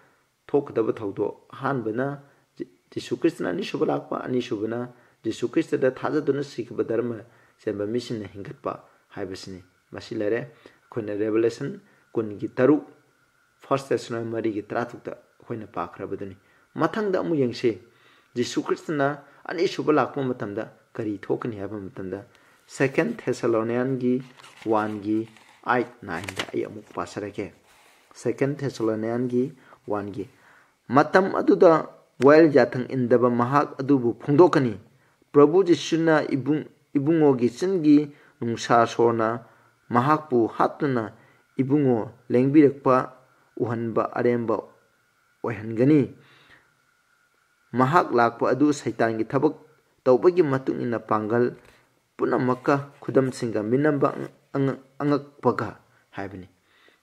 ꯊꯣꯛꯀꯗꯕ ꯊꯧꯗꯣꯛ ꯑꯍꯥꯟꯕꯅ ꯖꯤ-, ꯖꯤꯁꯨ ꯈ꯭ꯔꯤꯁꯇꯅ ꯑꯅꯤꯁꯨꯕ ꯂꯥꯛꯄ, ꯑꯅꯤꯁꯨꯕꯅ ꯖꯤꯁꯨ ꯈ꯭ꯔꯤꯁꯇꯗ ꯊꯥꯖꯗꯨꯅ ꯁꯤꯈꯤꯕ ꯙꯔꯃ ꯆꯦꯟꯕ ꯃꯤꯁꯤꯡꯅ ꯍꯤꯡꯒꯠꯄ ꯍꯥꯏꯕꯁꯤꯅꯤ꯫ ꯃꯁꯤ ꯂꯩꯔꯦ꯫ ꯑꯩꯈꯣꯏꯅ ꯔꯦꯚꯦꯂꯦꯁꯟ ꯀꯨꯟꯒꯤ ꯇꯔꯨꯛ, ꯐꯥꯔꯁ ꯇꯦꯁꯂꯣꯅꯤ ꯃꯔꯤꯒꯤ ꯇꯔꯥꯇꯔꯨꯛꯇ ꯑꯩꯈꯣꯏꯅ ꯄꯥꯈ꯭ꯔꯕꯗꯨꯅꯤ꯫ ꯃꯊꯪꯗ ꯑꯃꯨꯛ ꯌꯦꯡꯁꯤ, ꯖꯤꯁꯨ ꯈ꯭ꯔꯤꯁꯇꯅ ꯑꯅꯤꯁꯨꯕ ꯂꯥꯛꯄ ꯃꯇꯝꯗ ꯀꯔꯤ ꯊꯣꯛꯀꯅꯤ ꯍꯥꯏꯕ ꯃꯇꯝꯗ, ꯁꯦꯀꯦꯟ ꯊꯦꯁꯂꯣꯅꯤꯌꯥꯟꯒꯤ ꯋꯥꯟꯒꯤ ꯑꯩꯠ ꯅꯥꯏꯟꯗ ꯑꯩ ꯑꯃꯨꯛ ꯄꯥꯖꯔꯒꯦ꯫ ꯁꯦꯀꯦꯟ ꯊꯦꯁꯂꯣꯅꯤꯌꯥꯟꯒꯤ ꯋꯥꯟꯒꯤ, "ꯃꯇꯝ ꯑꯗꯨꯗ ꯋꯥꯌꯦꯜ ꯌꯥꯊꯪ ꯏꯟꯗꯕ ꯃꯍꯥꯛ ꯑꯗꯨꯕꯨ ꯐꯣꯡꯗꯣꯛꯀꯅꯤ꯫ ꯄ꯭ꯔꯚꯨ ꯖꯤꯁꯨꯅ ꯏꯕꯨꯡ-, ꯏꯕꯨꯡꯉꯣꯒꯤ ꯆꯤꯟꯒꯤ ꯅꯨꯡꯁꯥ ꯁꯣꯔꯅ ꯃꯍꯥꯛꯄꯨ ꯍꯥꯠꯇꯨꯅ ꯏꯕꯨꯡꯉꯣ ꯂꯦꯡꯕꯤꯔꯛꯄ ꯎꯍꯟꯕ ꯑꯔꯦꯝꯕ ꯑꯣꯏꯍꯟꯒꯅꯤ꯫ ꯃꯍꯥꯛ ꯂꯥꯛꯄ ꯑꯗꯨ ꯁꯩꯇꯥꯟꯒꯤ ꯊꯕꯛ ꯇꯧꯕꯒꯤ ꯃꯇꯨꯡ ꯏꯟꯅ ꯄꯥꯡꯒꯜ ꯄꯨꯝꯅꯃꯛꯀ ꯈꯨꯗꯝꯁꯤꯡꯒ ꯃꯤꯅꯝꯕ ꯑꯉ-, ꯑꯉꯛꯄꯒ" ꯍꯥꯏꯕꯅꯤ꯫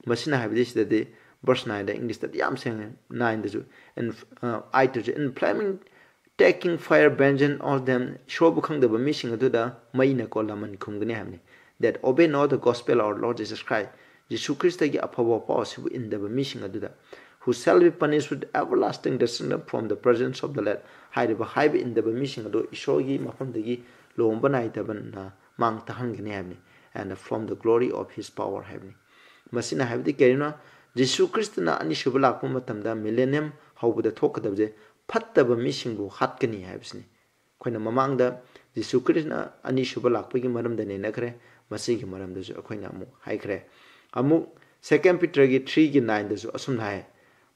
ꯃꯁꯤꯅ ꯍꯥꯏꯕꯗꯤ ꯁꯤꯗꯗꯤ ꯚꯔꯁ ꯅꯥꯏꯟꯗ, ꯏꯪꯂꯤꯁꯇꯗꯤ ꯌꯥꯝ ꯁꯦꯡꯅ, ꯅꯥꯏꯟꯗꯁꯨ, ꯑꯦꯟ, ꯑ, ꯑꯩꯠꯇꯁꯨ, "In flaming, taking fire, vengeance on them", ꯏꯁꯣꯔꯕꯨ ꯈꯪꯗꯕ ꯃꯤꯁꯤꯡ ꯑꯗꯨꯗ ꯃꯩꯅꯀꯣ ꯂꯃꯟ ꯈꯨꯝꯒꯅꯤ ꯍꯥꯏꯕꯅꯤ꯫ "That obey not the gospel of our Lord Jesus Christ", ꯖꯤꯁꯨ ꯈ꯭ꯔꯤꯁꯇꯒꯤ ꯑꯐꯕ ꯄꯥꯎ ꯑꯁꯤꯕꯨ ꯏꯟꯗꯕ ꯃꯤꯁꯤꯡ ꯑꯗꯨꯗ, "Who shall be punished with everlasting destruction from the presence of the Lord", ꯍꯥꯏꯔꯤꯕ ꯍꯥꯏꯕ ꯏꯟꯗꯕ ꯃꯤꯁꯤꯡ ꯑꯗꯨ ꯏꯁꯣꯔꯒꯤ ꯃꯐꯝꯗꯒꯤ ꯂꯨꯍꯣꯡꯕ ꯅꯥꯏꯗꯕꯅ ꯃꯥꯡ ꯇꯥꯛꯍꯟꯒꯅꯤ ꯍꯥꯏꯕꯅꯤ꯫ "And from the glory of his power" ꯍꯥꯏꯕꯅꯤ꯫ ꯃꯁꯤꯅ ꯍꯥꯏꯕꯗꯤ ꯀꯔꯤꯅꯣ? ꯖꯤꯁꯨ ꯈ꯭ꯔꯤꯁꯇꯅ ꯑꯅꯤꯁꯨꯕ ꯂꯥꯛꯄ ꯃꯇꯝꯗ, ꯃꯤꯂꯦꯅꯤꯌꯝ ꯍꯧꯕꯗ ꯊꯣꯛꯀꯗꯕꯁꯦ ꯐꯠꯇꯕ ꯃꯤꯁꯤꯡꯕꯨ ꯍꯥꯠꯀꯅꯤ ꯍꯥꯏꯕꯁꯤꯅꯤ꯫ ꯑꯩꯈꯣꯏꯅ ꯃꯃꯥꯡꯗ ꯖꯤꯁꯨ ꯈ꯭ꯔꯤꯁꯇꯅ ꯑꯅꯤꯁꯨꯕ ꯂꯥꯛꯄꯒꯤ ꯃꯔꯝꯗ ꯅꯩꯅꯈ꯭ꯔꯦ꯫ ꯃꯁꯤꯒꯤ ꯃꯔꯝꯗꯁꯨ ꯑꯩꯈꯣꯏꯅ ꯑꯃꯨꯛ ꯍꯥꯏꯈ꯭ꯔꯦ꯫ ꯑꯃꯨꯛ ꯁꯦꯀꯦꯟ ꯄꯤꯇꯔꯒꯤ ꯊ꯭ꯔꯤꯒꯤ ꯅꯥꯏꯟꯗꯁꯨ ꯑꯁꯨꯝꯅ ꯍꯥꯏ,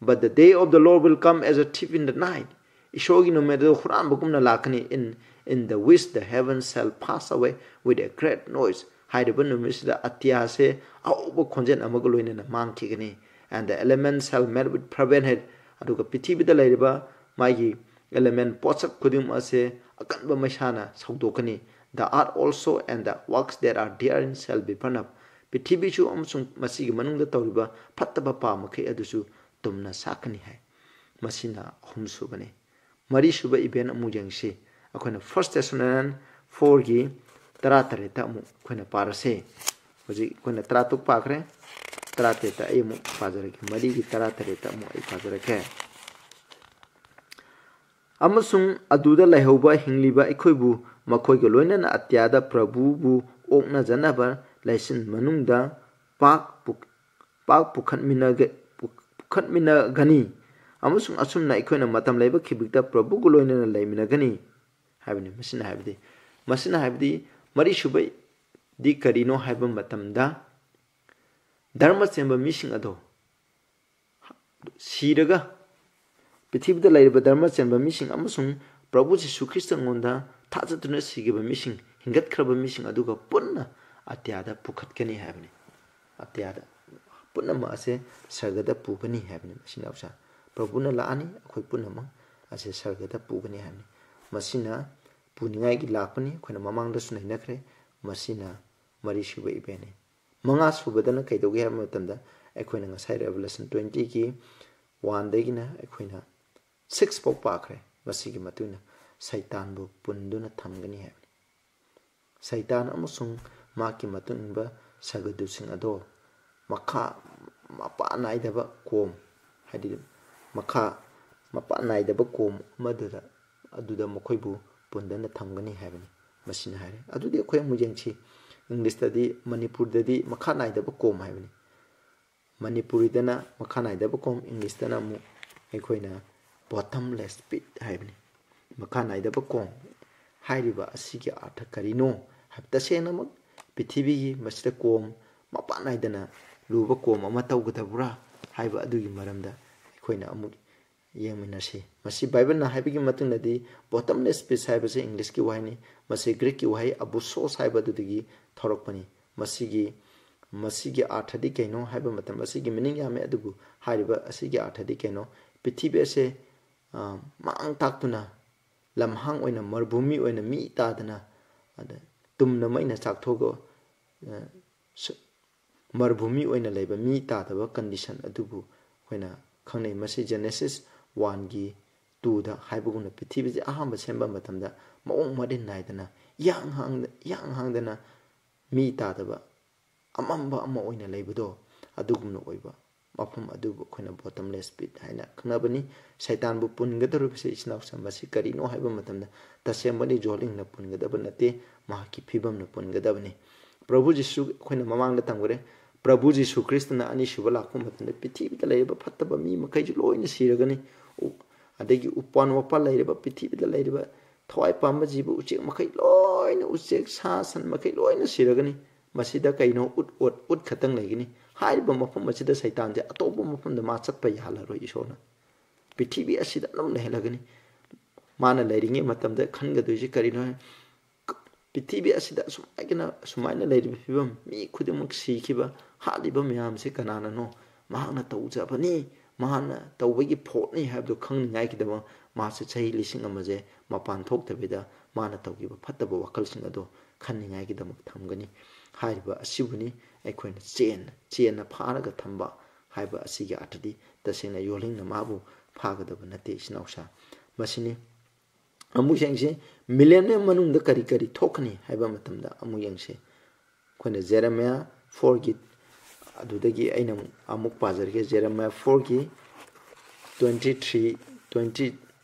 "But the day of the Lord will come as a thief in the night." ꯏꯁꯣꯔꯒꯤ ꯅꯨꯃꯤꯠ ꯑꯗꯨ ꯍꯨꯔꯥꯟꯕꯒꯨꯝꯅ ꯂꯥꯛꯀꯅꯤ꯫ "In, in the which the heavens shall pass away with a great noise. ꯍꯥꯏꯔꯤꯕ ꯅꯨꯃꯤꯠꯁꯤꯗ ꯑꯇꯤꯌꯥꯁꯦ ꯑꯍꯧꯕ ꯈꯣꯟꯖꯦꯜ ꯑꯃꯒ ꯂꯣꯏꯅꯅ ꯃꯥꯡꯈꯤꯒꯅꯤ꯫ And the elements shall melt with fervent heat. ꯑꯗꯨꯒ ꯄ꯭ꯔꯤꯊꯤꯕꯤꯗ ꯂꯩꯔꯤꯕ ꯃꯥꯒꯤ element, ꯄꯣꯠꯁꯛ ꯈꯨꯗꯤꯡꯃꯛ ꯑꯁꯦ ꯑꯀꯟꯕ ꯃꯩꯁꯥꯅ ꯁꯧꯗꯣꯛꯀꯅꯤ꯫ The earth also and the works that are therein shall be burned up. ꯄ꯭ꯔꯤꯊꯤꯕꯤꯁꯨ ꯑꯃꯁꯨꯡ ꯃꯁꯤꯒꯤ ꯃꯅꯨꯡꯗ ꯇꯧꯔꯤꯕ ꯐꯠꯇꯕ ꯄꯥ ꯃꯈꯩ ꯑꯗꯨꯁꯨ ꯇꯨꯝꯅ ꯁꯥꯛꯀꯅꯤ ꯍꯥꯏ꯫ ꯃꯁꯤꯅ ꯑꯍꯨꯝꯁꯨꯕꯅꯤ꯫ ꯃꯔꯤꯁꯨꯕ event ꯑꯃꯨꯛ ꯌꯦꯡꯁꯤ꯫ ꯑꯩꯈꯣꯏꯅ First Thessalonians fourꯒꯤ ꯇꯔꯥꯇꯔꯦꯠꯇ ꯑꯃꯨꯛ ꯑꯩꯈꯣꯏꯅ ꯄꯥꯔꯁꯦ꯫ ꯍꯧꯖꯤꯛ ꯑꯩꯈꯣꯏꯅ ꯇꯔꯥꯇꯔꯨꯛ ꯄꯥꯈ꯭ꯔꯦ, ꯇꯔꯥꯇꯔꯦꯠꯇ ꯑꯩ ꯑꯃꯨꯛ ꯄꯥꯖꯔꯛꯀꯦ꯫ ꯃꯔꯤꯒꯤ ꯇꯔꯥꯇꯔꯦꯠꯇ ꯑꯃꯨꯛ ꯑꯩ ꯄꯥꯖꯔꯛꯀꯦ꯫ "ꯑꯃꯁꯨꯡ ꯑꯗꯨꯗ ꯂꯩꯍꯧꯕ ꯍꯤꯡꯂꯤꯕ ꯑꯩꯈꯣꯏꯕꯨ ꯃꯈꯣꯏꯒ ꯂꯣꯏꯅꯅ ꯑꯇꯤꯌꯥꯗ ꯄ꯭ꯔꯚꯨꯕꯨ ꯑꯣꯛꯅꯖꯅꯕ ꯂꯩꯆꯤꯟ ꯃꯅꯨꯡꯗ ꯄꯥꯛ ꯄꯨꯛ-, ꯄꯥꯛ ꯄꯨꯈꯠꯃꯤꯟꯅꯒ-, ꯄꯨꯛ-, ꯄꯨꯈꯠꯃꯤꯟꯅꯒꯅꯤ꯫ ꯑꯃꯁꯨꯡ ꯑꯁꯨꯝꯅ ꯑꯩꯈꯣꯏꯅ ꯃꯇꯝ ꯂꯩꯕ ꯈꯤꯕꯤꯛꯇ ꯄ꯭ꯔꯚꯨꯒ ꯂꯣꯏꯅꯅ ꯂꯩꯃꯤꯟꯅꯒꯅꯤ" ꯍꯥꯏꯕꯅꯤ꯫ ꯃꯁꯤꯅ ꯍꯥꯏꯕꯗꯤ, ꯃꯁꯤꯅ ꯍꯥꯏꯕꯗꯤ ꯃꯔꯤꯁꯨꯕꯗꯤ ꯀꯔꯤꯅꯣ ꯍꯥꯏꯕ ꯃꯇꯝꯗ, ꯙꯔꯃ ꯆꯦꯟꯕ ꯃꯤꯁꯤꯡ ꯑꯗꯣ ꯁꯤꯔꯒ, ꯄ꯭ꯔꯤꯊꯤꯕꯤꯗ ꯂꯩꯔꯤꯕ ꯙꯔꯃ ꯆꯦꯟꯕ ꯃꯤꯁꯤꯡ ꯑꯃꯁꯨꯡ ꯄ꯭ꯔꯚꯨ ꯖꯤꯁꯨ ꯈ꯭ꯔꯤꯁꯇꯉꯣꯟꯗ ꯊꯥꯖꯗꯨꯅ ꯁꯤꯈꯤꯕ ꯃꯤꯁꯤꯡ, ꯍꯤꯡꯒꯠꯈ꯭ꯔꯕ ꯃꯤꯁꯤꯡ ꯑꯗꯨꯒ ꯄꯨꯟꯅ ꯑꯇꯤꯌꯥꯗ ꯄꯨꯈꯠꯀꯅꯤ ꯍꯥꯏꯕꯅꯤ꯫ ꯑꯇꯤꯌꯥꯗ ꯄꯨꯝꯅꯃꯛ ꯑꯁꯦ ꯁꯔꯒꯗ ꯄꯨꯒꯅꯤ ꯍꯥꯏꯕꯅꯤ꯫ ꯃꯁꯤꯅ ꯑꯣꯖꯥ ꯄ꯭ꯔꯚꯨꯅ ꯂꯥꯛꯑꯅꯤ, ꯑꯩꯈꯣꯏ ꯄꯨꯝꯅꯃꯛ ꯑꯁꯦ ꯁꯔꯒꯗ ꯄꯨꯒꯅꯤ ꯍꯥꯏꯕꯅꯤ꯫ ꯃꯁꯤꯅ ꯄꯨꯅꯤꯡꯉꯥꯏꯒꯤ ꯂꯥꯛꯄꯅꯤ, ꯑꯩꯈꯣꯏꯅ ꯃꯃꯥꯡꯗꯁꯨ ꯅꯩꯅꯈ꯭ꯔꯦ꯫ ꯃꯁꯤꯅ ꯃꯔꯤꯁꯨꯕ eventꯅꯤ꯫ ꯃꯉꯥꯁꯨꯕꯗꯅ ꯀꯩꯗꯧꯒꯦ ꯍꯥꯏꯕ ꯃꯇꯝꯗ, ꯑꯩꯈꯣꯏꯅ ꯉꯁꯥꯏ Revelation twentyꯒꯤ oneꯗꯒꯤꯅ ꯑꯩꯈꯣꯏꯅ six ꯐꯥꯎ ꯄꯥꯈ꯭ꯔꯦ꯫ ꯃꯁꯤꯒꯤ ꯃꯇꯨꯡ ꯏꯟꯅ ꯁꯩꯇꯥꯟꯕꯨ ꯄꯨꯟꯗꯨꯅ ꯊꯝꯒꯅꯤ ꯍꯥꯏꯕꯅꯤ꯫ ꯁꯩꯇꯥꯟ ꯑꯃꯁꯨꯡ ꯃꯍꯥꯛꯀꯤ ꯃꯇꯨꯡ ꯏꯟꯕ ꯁꯔꯒꯗꯨꯁꯤꯡ ꯑꯗꯣ ꯃꯈꯥ ꯃꯄꯥ ꯅꯥꯏꯗꯕ ꯀꯣꯝ, ꯍꯥꯏꯗꯤ ꯃꯈꯥ ꯃꯄꯥ ꯅꯥꯏꯗꯕ ꯀꯣꯝ ꯑꯃꯗꯨꯗ, ꯑꯗꯨꯗ ꯃꯈꯣꯏꯕꯨ ꯄꯨꯟꯗꯅ ꯊꯝꯒꯅꯤ ꯍꯥꯏꯕꯅꯤ꯫ ꯃꯁꯤꯅ ꯍꯥꯏꯔꯦ꯫ ꯑꯗꯨꯗꯤ ꯑꯩꯈꯣꯏ ꯑꯃꯨꯛ ꯌꯦꯡꯁꯤ꯫ Englishꯇꯗꯤ, ꯃꯅꯤꯄꯨꯔꯗꯗꯤ ꯃꯈꯥ ꯅꯥꯏꯗꯕ ꯀꯣꯝ ꯍꯥꯏꯕꯅꯤ꯫ ꯃꯅꯤꯄꯨꯔꯤꯗꯅ ꯃꯈꯥ ꯅꯥꯏꯗꯕ ꯀꯣꯝ, Englishꯇꯅ ꯑꯃꯨꯛ ꯑꯩꯈꯣꯏꯅ bottomless pit ꯍꯥꯏꯕꯅꯤ꯫ ꯃꯈꯥ ꯅꯥꯏꯗꯕ ꯀꯣꯝ ꯍꯥꯏꯔꯤꯕ ꯑꯁꯤꯒꯤ ꯑꯥꯔꯊ ꯀꯔꯤꯅꯣ ꯍꯥꯏꯕ, ꯇꯁꯦꯡꯅꯃꯛ ꯄ꯭ꯔꯤꯊꯤꯕꯤꯒꯤ ꯃꯁꯤꯗ ꯀꯣꯝ ꯃꯄꯥ ꯅꯥꯏꯗꯅ ꯂꯨꯕ ꯀꯣꯝ ꯑꯃ ꯇꯧꯒꯗꯕ꯭ꯔꯥ ꯍꯥꯏꯕ ꯑꯗꯨꯒꯤ ꯃꯔꯝꯗ ꯑꯩꯈꯣꯏꯅ ꯑꯃꯨꯛ ꯌꯦꯡꯃꯤꯟꯅꯁꯤ꯫ ꯃꯁꯤ ꯕꯥꯏꯕꯜꯅ ꯍꯥꯏꯕꯒꯤ ꯃꯇꯨꯡꯗꯗꯤ bottomless pit ꯍꯥꯏꯕꯁꯤ ꯏꯪꯂꯤꯁꯀꯤ ꯋꯥꯍꯩꯅꯤ꯫ ꯃꯁꯤ ꯒ꯭ꯔꯤꯛꯀꯤ ꯋꯥꯍꯩ ꯑꯕꯨꯁꯣꯁ ꯍꯥꯏꯕ ꯑꯗꯨꯗꯒꯤ ꯊꯣꯔꯛꯄꯅꯤ꯫ ꯃꯁꯤꯒꯤ, ꯃꯁꯤꯒꯤ ꯑꯥꯔꯊꯗꯤ ꯀꯩꯅꯣ ꯍꯥꯏꯕ ꯃꯇꯝ, ꯑꯁꯤꯒꯤ ꯃꯤꯅꯤꯡ ꯌꯥꯝꯃꯦ, ꯑꯗꯨꯕꯨ ꯍꯥꯏꯔꯤꯕ ꯑꯁꯤꯒꯤ ꯑꯥꯔꯊꯗꯤ ꯀꯩꯅꯣ? ꯄ꯭ꯔꯤꯊꯤꯕꯤ ꯑꯁꯦ, ꯑ, ꯃꯥꯡ ꯇꯥꯛꯇꯨꯅ ꯂꯝꯍꯥꯡ ꯑꯣꯏꯅ, ꯃꯔꯨꯚꯨꯃꯤ ꯑꯣꯏꯅ ꯃꯤ ꯇꯥꯗꯅ, ꯑꯗ ꯇꯨꯝꯅ ꯃꯩꯅ ꯆꯥꯛꯊꯣꯛꯑꯒ, ꯑ, ꯁ-, ꯃꯔꯨꯚꯨꯃꯤ ꯑꯣꯏꯅ ꯂꯩꯕ ꯃꯤ ꯇꯥꯗꯕ condition ꯑꯗꯨꯕꯨ ꯑꯩꯈꯣꯏꯅ ꯈꯪꯅꯩ꯫ ꯃꯁꯤ Genesis one ꯒꯤ two ꯗ ꯍꯥꯏꯕꯒꯨꯝꯅ ꯄ꯭ꯔꯤꯊꯤꯕꯤꯁꯦ ꯑꯍꯥꯟꯕ ꯁꯦꯝꯕ ꯃꯇꯝꯗ ꯃꯑꯣꯡ ꯃꯔꯤꯟ ꯅꯥꯏꯗꯅ, ꯏꯍꯥꯡ ꯍꯥꯡꯗ-, ꯏꯍꯥꯡ ꯍꯥꯡꯗꯅ ꯃꯤ ꯇꯥꯗꯕ ꯑꯃꯝꯕ ꯑꯃ ꯑꯣꯏꯅ ꯂꯩꯕꯗꯣ, ꯑꯗꯨꯒꯨꯝꯅ ꯑꯣꯏꯕ ꯃꯐꯝ ꯑꯗꯨꯕꯨ ꯑꯩꯈꯣꯏꯅ bottomless pit ꯍꯥꯏꯅ ꯈꯪꯅꯕꯅꯤ꯫ ꯁꯩꯇꯥꯟꯕꯨ ꯄꯨꯟꯒꯗꯧꯔꯤꯕꯁꯤ, ꯏꯆꯤꯟ ꯏꯅꯥꯎꯁꯤꯡ, ꯃꯁꯤ ꯀꯔꯤꯅꯣ ꯍꯥꯏꯕ ꯃꯇꯝꯗ, ꯇꯁꯦꯡꯕꯗꯤ ꯖꯣꯍꯂꯤꯡꯅ ꯄꯨꯟꯒꯗꯕ ꯅꯠꯇꯦ, ꯃꯍꯥꯛꯀꯤ ꯐꯤꯕꯝꯅ ꯄꯨꯟꯒꯗꯕꯅꯤ꯫ ꯄ꯭ꯔꯚꯨ ꯖꯤꯁꯨ, ꯑꯩꯈꯣꯏꯅ ꯃꯃꯥꯡꯗ ꯇꯝꯈ꯭ꯔꯦ, ꯄ꯭ꯔꯚꯨ ꯖꯤꯁꯨ ꯈ꯭ꯔꯤꯁꯇꯅ ꯑꯅꯤꯁꯨꯕ ꯂꯥꯛꯄ ꯃꯇꯝꯗ ꯄ꯭ꯔꯤꯊꯤꯕꯤꯗ ꯂꯩꯔꯤꯕ ꯐꯠꯇꯕ ꯃꯤ ꯃꯈꯩꯁꯨ ꯂꯣꯏꯅ ꯁꯤꯔꯒꯅꯤ꯫ ꯎ-, ꯑꯗꯒꯤ ꯎꯄꯥꯟ ꯋꯥꯄꯥꯟ ꯂꯩꯔꯤꯕ, ꯄ꯭ꯔꯤꯊꯤꯕꯤꯗ ꯂꯩꯔꯤꯕ ꯊꯋꯥꯏ ꯄꯥꯟꯕ ꯖꯤꯕ ꯎꯆꯦꯛ ꯃꯈꯩ ꯂꯣꯏꯅ, ꯎꯆꯦꯛ, ꯁꯥ, ꯁꯟ ꯃꯈꯩ ꯂꯣꯏꯅ ꯁꯤꯔꯒꯅꯤ꯫ ꯃꯁꯤꯗ ꯀꯩꯅꯣ? ꯎꯠ, ꯎꯠ, ꯎꯠ ꯈꯛꯇꯪ ꯂꯩꯒꯅꯤ꯫ ꯍꯥꯏꯔꯤꯕ ꯃꯐꯝ ꯑꯁꯤꯗ ꯁꯩꯇꯥꯟꯁꯦ ꯑꯇꯣꯞꯄ ꯃꯐꯝꯗ ꯃꯥ ꯆꯠꯄ ꯌꯥꯍꯜꯂꯔꯣꯏ ꯏꯁꯣꯔꯅ꯫ ꯄ꯭ꯔꯤꯊꯤꯕꯤ ꯑꯁꯤꯗ ꯑꯗꯨꯝ ꯂꯩꯍꯜꯂꯒꯅꯤ꯫ ꯃꯥꯅ ꯂꯩꯔꯤꯉꯩ ꯃꯇꯝꯗ ꯈꯟꯒꯗꯣꯏꯁꯤ ꯀꯔꯤꯅꯣ ꯍꯥꯏ, ꯄ꯭ꯔꯤꯊꯤꯕꯤ ꯑꯁꯤꯗ ꯑꯁꯨꯃꯥꯏꯅ, ꯑꯁꯨꯃꯥꯏꯅ ꯂꯩꯔꯤꯕ ꯐꯤꯕꯝ, ꯃꯤ ꯈꯨꯗꯤꯡꯃꯛ ꯁꯤꯈꯤꯕ, ꯍꯥꯠꯂꯤꯕ ꯃꯌꯥꯝꯁꯤ ꯀꯅꯥꯅꯅꯣ? ꯃꯍꯥꯛꯅ ꯇꯧꯖꯕꯅꯤ, ꯃꯍꯥꯛꯅ ꯇꯧꯕꯒꯤ ꯐꯣꯜꯠꯅꯤ ꯍꯥꯏꯕꯗꯨ ꯈꯪꯅꯤꯡꯉꯥꯏꯒꯤꯗꯃꯛ ꯃꯍꯥꯛꯁꯦ ꯆꯍꯤ ꯂꯤꯁꯤꯡ ꯑꯃꯁꯦ ꯃꯄꯥꯟ ꯊꯣꯛꯇꯕꯤꯗ ꯃꯥꯅ ꯇꯧꯈꯤꯕ ꯐꯠꯇꯕ ꯋꯥꯈꯜꯁꯤꯡ ꯑꯗꯣ ꯈꯟꯅꯤꯡꯉꯥꯏꯒꯤꯗꯃꯛ ꯊꯝꯒꯅꯤ꯫ ꯍꯥꯏꯔꯤꯕ ꯑꯁꯤꯕꯨꯅꯤ ꯑꯩꯈꯣꯏꯅ ꯆꯦꯟ-, ꯆꯦꯟꯅ ꯐꯥꯔꯒ ꯊꯝꯕ ꯍꯥꯏꯕ ꯑꯁꯤꯒꯤ ꯑꯥꯔꯊꯗꯤ꯫ ꯇꯁꯦꯡꯅ ꯌꯣꯜꯂꯤꯡꯅ ꯃꯥꯕꯨ ꯐꯥꯒꯗꯕ ꯅꯠꯇꯦ, ꯏꯆꯤꯟ ꯏꯅꯥꯎꯁꯥ꯫ ꯃꯁꯤꯅꯤ꯫ ꯑꯃꯨꯛ ꯌꯦꯡꯁꯤ, millennium ꯃꯅꯨꯡꯗ ꯀꯔꯤ ꯀꯔꯤ ꯊꯣꯛꯀꯅꯤ ꯍꯥꯏꯕ ꯃꯇꯝꯗ ꯑꯃꯨꯛ ꯌꯦꯡꯁꯤ꯫ ꯑꯩꯈꯣꯏꯅ Jeremiah four ꯒꯤ, ꯑꯗꯨꯗꯒꯤ ꯑꯩꯅ ꯑꯃꯨꯛ, ꯑꯃꯨꯛ ꯄꯥꯖꯔꯒꯦ, Jeremiah four ꯒꯤ twenty three, twenty,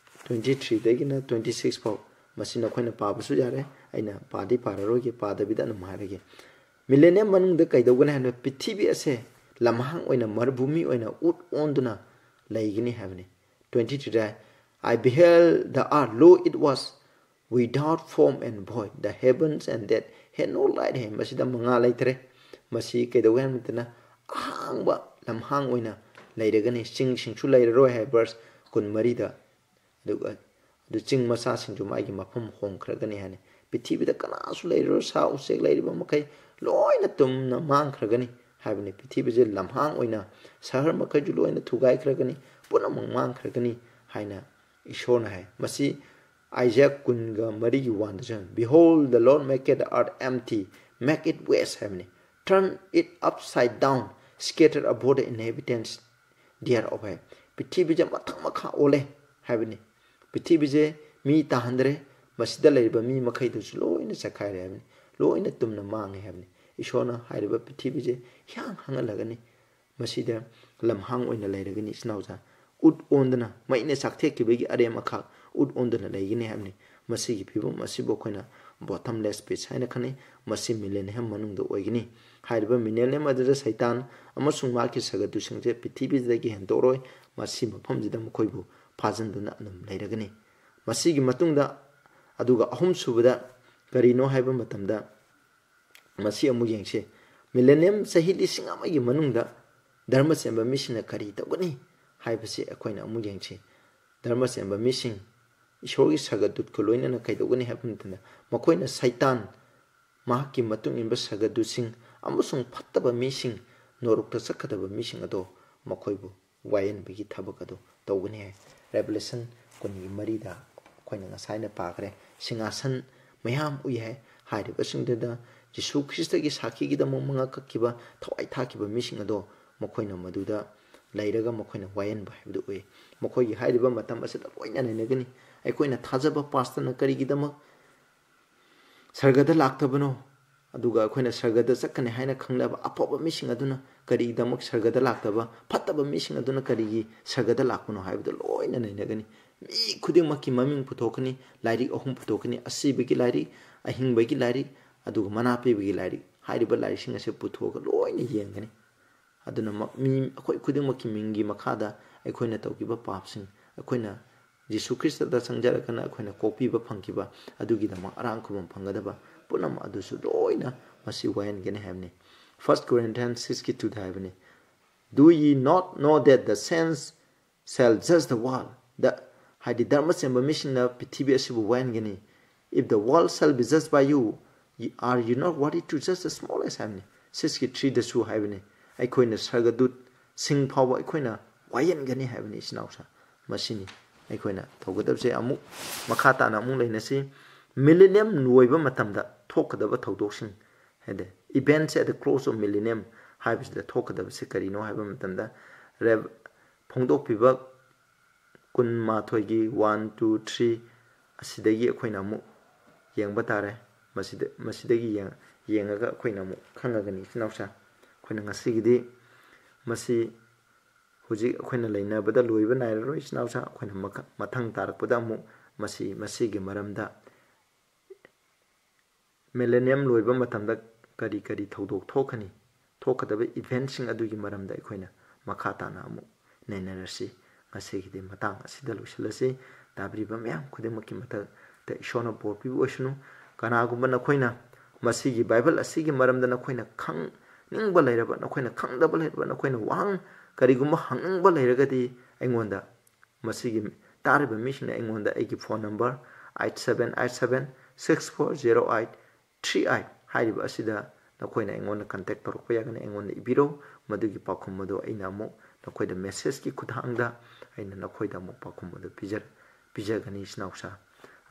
twenty three ꯗꯒꯤꯅ twenty six ꯐꯥꯎ꯫ ꯃꯁꯤ ꯅꯈꯣꯏꯅ ꯄꯥꯕꯁꯨ ꯌꯥꯔꯦ, ꯑꯩꯅ ꯄꯥꯗꯤ ꯄꯥꯔꯔꯣꯏꯒꯦ, ꯄꯥꯗꯕꯤꯗ ꯑꯗꯨꯝ ꯍꯥꯏꯔꯒꯦ꯫ Millennium ꯃꯅꯨꯡꯗ ꯀꯩꯗꯧꯒꯅꯤ ꯍꯥꯏꯕꯗ, ꯄ꯭ꯔꯤꯊꯤꯕꯤ ꯑꯁꯦ ꯂꯝꯍꯥꯡ ꯑꯣꯏꯅ, ꯃꯔꯨꯚꯨꯃꯤ ꯑꯣꯏꯅ ꯎꯠ ꯑꯣꯟꯗꯨꯅ ꯂꯩꯒꯅꯤ ꯍꯥꯏꯕꯅꯤ꯫ Twenty three the, "I beheld the earth, lo, it was without form and void, the heavens and that had no light" ꯍꯥꯏ꯫ ꯃꯁꯤꯗ ꯃꯉꯥ ꯂꯩꯇ꯭ꯔꯦ꯫ ꯃꯁꯤ ꯀꯩꯗꯧꯒꯦ ꯍꯥꯏꯕ ꯃꯇꯝꯗ, ꯑꯍꯥꯡꯕ ꯂꯝꯍꯥꯡ ꯑꯣꯏꯅ ꯂꯩꯔꯒꯅꯤ, ꯆꯤꯡꯁꯤꯡꯁꯨ ꯂꯩꯔꯔꯣꯏ ꯍꯥꯏ꯫ Verse ꯀꯨꯟꯃꯔꯤꯗ, ꯑꯗꯨꯒ ꯑꯗꯨ ꯆꯤꯡ ꯃꯆꯥꯁꯤꯡꯁꯨ ꯃꯥꯒꯤ ꯃꯐꯝ ꯍꯣꯡꯈ꯭ꯔꯒꯅꯤ ꯍꯥꯏꯅ, ꯄ꯭ꯔꯤꯊꯤꯕꯤꯗ ꯀꯅꯥꯁꯨ ꯂꯩꯔꯔꯣꯏ, ꯁꯥ ꯎꯆꯦꯛ ꯂꯩꯔꯤꯕ ꯃꯈꯩ ꯂꯣꯏꯅ ꯇꯨꯝꯅ ꯃꯥꯡꯈ꯭ꯔꯒꯅꯤ ꯍꯥꯏꯕꯅꯤ꯫ ꯄ꯭ꯔꯤꯊꯤꯕꯤꯁꯦ ꯂꯝꯍꯥꯡ ꯑꯣꯏꯅ ꯁꯍꯔ ꯃꯈꯩꯁꯨ ꯂꯣꯏꯅ ꯊꯨꯒꯥꯏꯈ꯭ꯔꯒꯅꯤ, ꯄꯨꯝꯅꯃꯛ ꯃꯥꯡꯈ꯭ꯔꯒꯅꯤ ꯍꯥꯏꯅ ꯏꯁꯣꯔꯅ ꯍꯥꯏ꯫ ꯃꯁꯤ ꯑꯥꯏꯖꯥꯌꯥ ꯀꯨꯟꯒ ꯃꯔꯤꯒꯤ ꯋꯥꯟꯗꯁꯨ ꯍꯥꯏ, "Behold, the Lord maketh the earth empty, make it waste" ꯍꯥꯏꯕꯅꯤ꯫ "Turn it upside down, scatter abroad the inhabitants thereof" ꯍꯥꯏ꯫ ꯄ꯭ꯔꯤꯊꯤꯕꯤꯁꯦ ꯃꯊꯪ ꯃꯈꯥ ꯑꯣꯜꯂꯦ ꯍꯥꯏꯕꯅꯤ꯫ ꯄ꯭ꯔꯤꯊꯤꯕꯤꯁꯦ ꯃꯤ ꯇꯥꯍꯟꯗ꯭ꯔꯦ, ꯃꯁꯤꯗ ꯂꯩꯔꯤꯕ ꯃꯤ ꯃꯈꯩꯗꯨꯁꯨ ꯂꯣꯏꯅ ꯆꯠꯈꯥꯏꯔꯦ ꯍꯥꯏꯕꯅꯤ, ꯂꯣꯏꯅ ꯇꯨꯝꯅ ꯃꯥꯡꯉꯦ ꯍꯥꯏꯕꯅꯤ꯫ ꯏꯁꯣꯔꯅ ꯍꯥꯏꯔꯤꯕ ꯄ꯭ꯔꯤꯊꯤꯕꯤꯁꯦ ꯍꯤꯌꯥꯡ ꯍꯥꯡꯍꯜꯂꯒꯅꯤ, ꯃꯁꯤꯗ ꯂꯝꯍꯥꯡ ꯑꯣꯏꯅ ꯂꯩꯔꯒꯅꯤ꯫ ꯏꯆꯤꯟ ꯏꯅꯥꯎꯖꯥ, ꯎꯠ ꯑꯣꯟꯗꯅ, ꯃꯩꯅ ꯆꯥꯛꯊꯦꯛꯈꯤꯕꯒꯤ ꯑꯔꯦꯝ ꯑꯈꯥꯛ ꯎꯠ ꯑꯣꯟꯗꯅ ꯂꯩꯒꯅꯤ ꯍꯥꯏꯕꯅꯤ꯫ ꯃꯁꯤꯒꯤ ꯐꯤꯕꯝ ꯑꯁꯤꯕꯨ ꯑꯩꯈꯣꯏꯅ bottomless pit ꯍꯥꯏꯅ ꯈꯪꯅꯩ꯫ ꯃꯁꯤ millennium ꯃꯅꯨꯡꯗ ꯑꯣꯏꯒꯅꯤ꯫ ꯍꯥꯏꯔꯤꯕ millennium ꯑꯗꯨꯗ ꯁꯩꯇꯥꯟ ꯑꯃꯁꯨꯡ ꯃꯍꯥꯛꯀꯤ ꯁꯒꯗꯨꯁꯤꯡꯁꯦ ꯄ꯭ꯔꯤꯊꯤꯕꯤꯗꯒꯤ ꯍꯦꯟꯗꯣꯛꯂꯣꯏ꯫ ꯃꯁꯤ ꯃꯐꯝꯁꯤꯗ ꯃꯈꯣꯏꯕꯨ ꯐꯥꯖꯤꯟꯗꯨꯅ ꯑꯗꯨꯝ ꯂꯩꯔꯒꯅꯤ꯫ ꯃꯁꯤꯒꯤ ꯃꯇꯨꯡꯗ, ꯑꯗꯨꯒ ꯑꯍꯨꯝꯁꯨꯕꯗ ꯀꯔꯤꯅꯣ ꯍꯥꯏꯕ ꯃꯇꯝꯗ, ꯃꯁꯤ ꯑꯃꯨꯛ ꯌꯦꯡꯁꯤ꯫ Millennium ꯆꯍꯤ ꯂꯤꯁꯤꯡ ꯑꯃꯒꯤ ꯃꯅꯨꯡꯗ ꯙꯔꯃ ꯆꯦꯟꯕ ꯃꯤꯁꯤꯡꯅ ꯀꯔꯤ ꯇꯧꯒꯅꯤ ꯍꯥꯏꯕꯁꯤ ꯑꯩꯈꯣꯏꯅ ꯑꯃꯨꯛ ꯌꯦꯡꯁꯤ꯫ ꯙꯔꯃ ꯆꯦꯟꯕ ꯃꯤꯁꯤꯡ ꯏꯁꯣꯔꯒꯤ ꯁꯒꯗꯨꯠꯀ ꯂꯣꯏꯅꯅ ꯀꯩꯗꯧꯒꯅꯤ ꯍꯥꯏꯕ ꯃꯇꯝꯗ, ꯃꯈꯣꯏꯅ ꯁꯩꯇꯥꯟ, ꯃꯍꯥꯛꯀꯤ ꯃꯇꯨꯡ ꯏꯟꯕ ꯁꯒꯗꯨꯁꯤꯡ ꯑꯃꯁꯨꯡ ꯐꯠꯇꯕ ꯃꯤꯁꯤꯡ, ꯅꯣꯔꯣꯛꯇ ꯆꯠꯀꯗꯕ ꯃꯤꯁꯤꯡ ꯑꯗꯣ ꯃꯈꯣꯏꯕꯨ ꯋꯥꯌꯦꯟꯕꯒꯤ ꯊꯕꯛ ꯑꯗꯨ ꯇꯧꯒꯅꯤ ꯍꯥꯏ꯫ Revelation ꯀꯨꯟꯒꯤ ꯃꯔꯤꯗ ꯑꯩꯈꯣꯏꯅ ꯉꯁꯥꯏꯅ ꯄꯥꯈ꯭ꯔꯦ, ꯁꯤꯡꯍꯥꯁꯟ ꯃꯌꯥꯝ ꯎꯏ ꯍꯥꯏ꯫ ꯍꯥꯏꯔꯤꯕꯁꯤꯡꯗꯨꯗ ꯖꯤꯁꯨ ꯈ꯭ꯔꯤꯁꯇꯒꯤ ꯁꯥꯈꯤꯒꯤꯗꯃꯛ ꯃꯉꯛ ꯀꯛꯈꯤꯕ, ꯊꯋꯥꯏ ꯊꯥꯈꯤꯕ ꯃꯤꯁꯤꯡ ꯑꯗꯣ ꯃꯈꯣꯏꯅ ꯃꯗꯨꯗ ꯂꯩꯔꯒ ꯃꯈꯣꯏꯅ ꯋꯥꯌꯦꯟꯕ ꯍꯥꯏꯕꯗꯨ ꯎꯏ꯫ ꯃꯈꯣꯏꯒꯤ ꯍꯥꯏꯔꯤꯕ ꯃꯇꯝ ꯑꯁꯤꯗ ꯂꯣꯏꯅ ꯅꯩꯅꯒꯅꯤ꯫ ꯑꯩꯈꯣꯏꯅ ꯊꯥꯖꯕ ꯄꯥꯁꯇꯔꯅ ꯀꯔꯤꯒꯤꯗꯃꯛ ꯁꯔꯒꯗ ꯂꯥꯛꯇꯕꯅꯣ? ꯑꯗꯨꯒ ꯑꯩꯈꯣꯏꯅ ꯁꯔꯒꯗ ꯆꯠꯀꯅꯤ ꯍꯥꯏꯅ ꯈꯪꯅꯕ ꯑꯐꯕ ꯃꯤꯁꯤꯡ ꯑꯗꯨꯅ ꯀꯔꯤꯒꯤꯗꯃꯛ ꯁꯔꯒꯗ ꯂꯥꯛꯇꯕ, ꯐꯠꯇꯕ ꯃꯤꯁꯤꯡ ꯑꯗꯨꯅ ꯀꯔꯤꯒꯤ ꯁꯔꯒꯗ ꯂꯥꯛꯄꯅꯣ ꯍꯥꯏꯕꯗꯨ ꯂꯣꯏꯅ ꯅꯩꯅꯒꯅꯤ꯫ ꯃꯤ ꯈꯨꯗꯤꯡꯃꯛꯀꯤ ꯃꯃꯤꯡ ꯄꯨꯊꯣꯛꯀꯅꯤ, ꯂꯥꯏꯔꯤꯛ ꯑꯍꯨꯝ ꯄꯨꯊꯣꯛꯀꯅꯤ: ꯑꯁꯤꯕꯒꯤ ꯂꯥꯏꯔꯤꯛ, ꯑꯍꯤꯡꯕꯒꯤ ꯂꯥꯏꯔꯤꯛ, ꯑꯗꯨꯒ ꯃꯅꯥ ꯄꯤꯕꯒꯤ ꯂꯥꯏꯔꯤꯛ꯫ ꯍꯥꯏꯔꯤꯕ ꯂꯥꯏꯔꯤꯛꯁꯤꯡ ꯑꯁꯤ ꯄꯨꯊꯣꯛꯑꯒ ꯂꯣꯏꯅ ꯌꯦꯡꯒꯅꯤ꯫ ꯑꯗꯨꯅ ꯃ-, ꯃꯤ ꯑꯩꯈꯣꯏ ꯈꯨꯗꯤꯡꯃꯛꯀꯤ ꯃꯤꯡꯒꯤ ꯃꯈꯥꯗ ꯑꯩꯈꯣꯏꯅ ꯇꯧꯈꯤꯕ ꯄꯥꯞꯁꯤꯡ, ꯑꯩꯈꯣꯏꯅ ꯖꯤꯁꯨ ꯈ꯭ꯔꯤꯁꯇꯗ ꯆꯪꯖꯔꯒꯅ ꯑꯩꯈꯣꯏꯅ ꯀꯣꯛꯄꯤꯕ ꯐꯪꯈꯤꯕ, ꯑꯗꯨꯒꯤꯗꯃꯛ ꯑꯔꯥꯡ ꯈꯨꯕꯝ ꯐꯪꯒꯗꯕ ꯄꯨꯝꯅꯃꯛ ꯑꯗꯨꯁꯨ ꯂꯣꯏꯅ ꯃꯁꯤ ꯋꯥꯌꯦꯟꯒꯅꯤ ꯍꯥꯏꯕꯅꯤ꯫ First Corinthians six ꯀꯤ two ꯗ ꯍꯥꯏꯕꯅꯤ, "Do ye not know that the saints shall judge the world. ꯗ ꯍꯥꯏꯗꯤ ꯙꯔꯃ ꯆꯦꯟꯕ ꯃꯤꯁꯤꯡꯅ ꯄ꯭ꯔꯤꯊꯤꯕꯤ ꯑꯁꯤꯕꯨ ꯋꯥꯍꯟꯒꯅꯤ꯫ If the world shall be judged by you, you- are you not worthy to judge the smallest? ꯍꯥꯏꯕꯅꯤ꯫ ꯁꯤꯛꯁꯀꯤ ꯊ꯭ꯔꯤꯗꯁꯨ ꯍꯥꯏꯕꯅꯤ꯫ ꯑꯩꯈꯣꯏꯅ ꯁꯔꯒꯗꯨꯠꯁꯤꯡ ꯐꯥꯎꯕ ꯑꯩꯈꯣꯏꯅ ꯋꯥꯌꯦꯟꯒꯅꯤ ꯍꯥꯏꯕꯅꯤ, ꯏꯆꯤꯟ ꯏꯅꯥꯎꯁꯥ꯫ ꯃꯁꯤꯅꯤ ꯑꯩꯈꯣꯏꯅ ꯇꯧꯒꯗꯕꯁꯦ꯫ ꯑꯃꯨꯛ ꯃꯈꯥ ꯇꯥꯅ ꯑꯃꯨꯛ ꯂꯩꯅꯁꯤ꯫ ꯃꯤꯂꯦꯅꯤꯌꯝ ꯂꯣꯏꯕ ꯃꯇꯝꯗ ꯊꯣꯛꯀꯗꯕ ꯊꯧꯗꯣꯛꯁꯤꯡ, ꯍꯥꯏꯗꯤ events at the close of millennium ꯍꯥꯏꯕꯁꯤꯗ ꯊꯣꯛꯀꯗꯕꯁꯦ ꯀꯔꯤꯅꯣ ꯍꯥꯏꯕ ꯃꯇꯝꯗ, ꯔꯦꯞ- ꯐꯣꯡꯗꯣꯛꯄꯤꯕ ꯀꯨꯟꯃꯥꯊꯣꯏꯒꯤ ꯋꯥꯟ, ꯇꯨ, ꯊ꯭ꯔꯤ ꯑꯁꯤꯗꯒꯤ ꯑꯩꯈꯣꯏꯅ ꯑꯃꯨꯛ ꯌꯦꯡꯕ ꯇꯥꯔꯦ꯫ ꯃꯁꯤꯗ, ꯃꯁꯤꯗꯒꯤ ꯌꯦꯡ-, ꯌꯦꯡꯉꯒ ꯑꯩꯈꯣꯏꯅ ꯑꯃꯨꯛ ꯈꯪꯉꯒꯅꯤ, ꯏꯆꯤꯟ ꯏꯅꯥꯎꯁꯥ꯫ ꯑꯩꯈꯣꯏꯅ ꯉꯁꯤꯒꯤꯗꯤ ꯃꯁꯤ ꯍꯧꯖꯤꯛ ꯑꯩꯈꯣꯏꯅ ꯂꯩꯅꯕꯗ ꯂꯣꯏꯕ ꯅꯥꯏꯔꯔꯣꯏ, ꯏꯆꯤꯟ ꯏꯅꯥꯎꯁꯥ꯫ ꯑꯩꯈꯣꯏꯅ ꯃꯈ-, ꯃꯊꯪ ꯇꯥꯔꯛꯄꯗ ꯑꯃꯨꯛ ꯃꯁꯤ, ꯃꯁꯤꯒꯤ ꯃꯔꯝꯗ ꯃꯤꯂꯦꯅꯤꯌꯝ ꯂꯣꯏꯕ ꯃꯇꯝꯗ ꯀꯔꯤ ꯀꯔꯤ ꯊꯧꯗꯣꯛ ꯊꯣꯛꯀꯅꯤ, ꯊꯣꯛꯀꯗꯕ eventꯁꯤꯡ ꯑꯗꯨꯒꯤ ꯃꯔꯝꯗ ꯑꯩꯈꯣꯏꯅ ꯃꯈꯥ ꯇꯥꯅ ꯑꯃꯨꯛ ꯅꯩꯅꯔꯁꯤ꯫ ꯉꯁꯤꯒꯤꯗꯤ ꯃꯇꯥꯡ ꯑꯁꯤꯗ ꯂꯣꯏꯁꯤꯜꯂꯁꯤ꯫ ꯇꯥꯕꯤꯔꯤꯕ ꯃꯌꯥꯝ ꯈꯨꯗꯤꯡꯃꯛꯀꯤ ꯃꯊꯛꯇ ꯏꯁꯣꯔꯅ ꯕꯣꯔ ꯄꯤꯕ ꯑꯣꯏꯁꯅꯨ꯫ ꯀꯅꯥꯒꯨꯝꯕ ꯅꯈꯣꯏꯅ ꯃꯁꯤꯒꯤ ꯕꯥꯏꯕꯜ ꯑꯁꯤꯒꯤ ꯃꯔꯝꯗ ꯅꯈꯣꯏꯅ ꯈꯪꯅꯤꯡꯕ ꯂꯩꯔꯕ, ꯅꯈꯣꯏꯅ ꯈꯪꯗꯕ ꯂꯩꯔꯕ, ꯅꯈꯣꯏꯅ ꯋꯥꯍꯪ ꯀꯔꯤꯒꯨꯝꯕ ꯍꯪꯅꯤꯡꯕ ꯂꯩꯔꯒꯗꯤ ꯑꯩꯉꯣꯟꯗ, ꯃꯁꯤꯒꯤ ꯇꯥꯔꯤꯕ ꯃꯤꯁꯤꯡꯅ ꯑꯩꯉꯣꯟꯗ ꯑꯩꯒꯤ phone number eight seven eight seven six four zero eight three eight ꯍꯥꯏꯔꯤꯕ ꯑꯁꯤꯗ ꯅꯈꯣꯏꯅ ꯑꯩꯉꯣꯟꯗ contact ꯇꯧꯔꯛꯄ ꯌꯥꯒꯅꯤ, ꯑꯩꯉꯣꯟꯗ ꯏꯕꯤꯔꯣ꯫ ꯃꯗꯨꯒꯤ ꯄꯥꯎꯈꯨꯝ ꯑꯗꯨ ꯑꯩꯅ ꯑꯃꯨꯛ ꯅꯈꯣꯏꯗ messageꯀꯤ ꯈꯨꯠꯊꯥꯡꯗ ꯑꯩꯅ ꯅꯈꯣꯏꯗ ꯑꯃꯨꯛ ꯄꯥꯎꯈꯨꯝ ꯑꯗꯨ ꯄꯤꯖ-, ꯄꯤꯖꯒꯅꯤ, ꯏꯆꯤꯟ ꯏꯅꯥꯎꯁꯥ꯫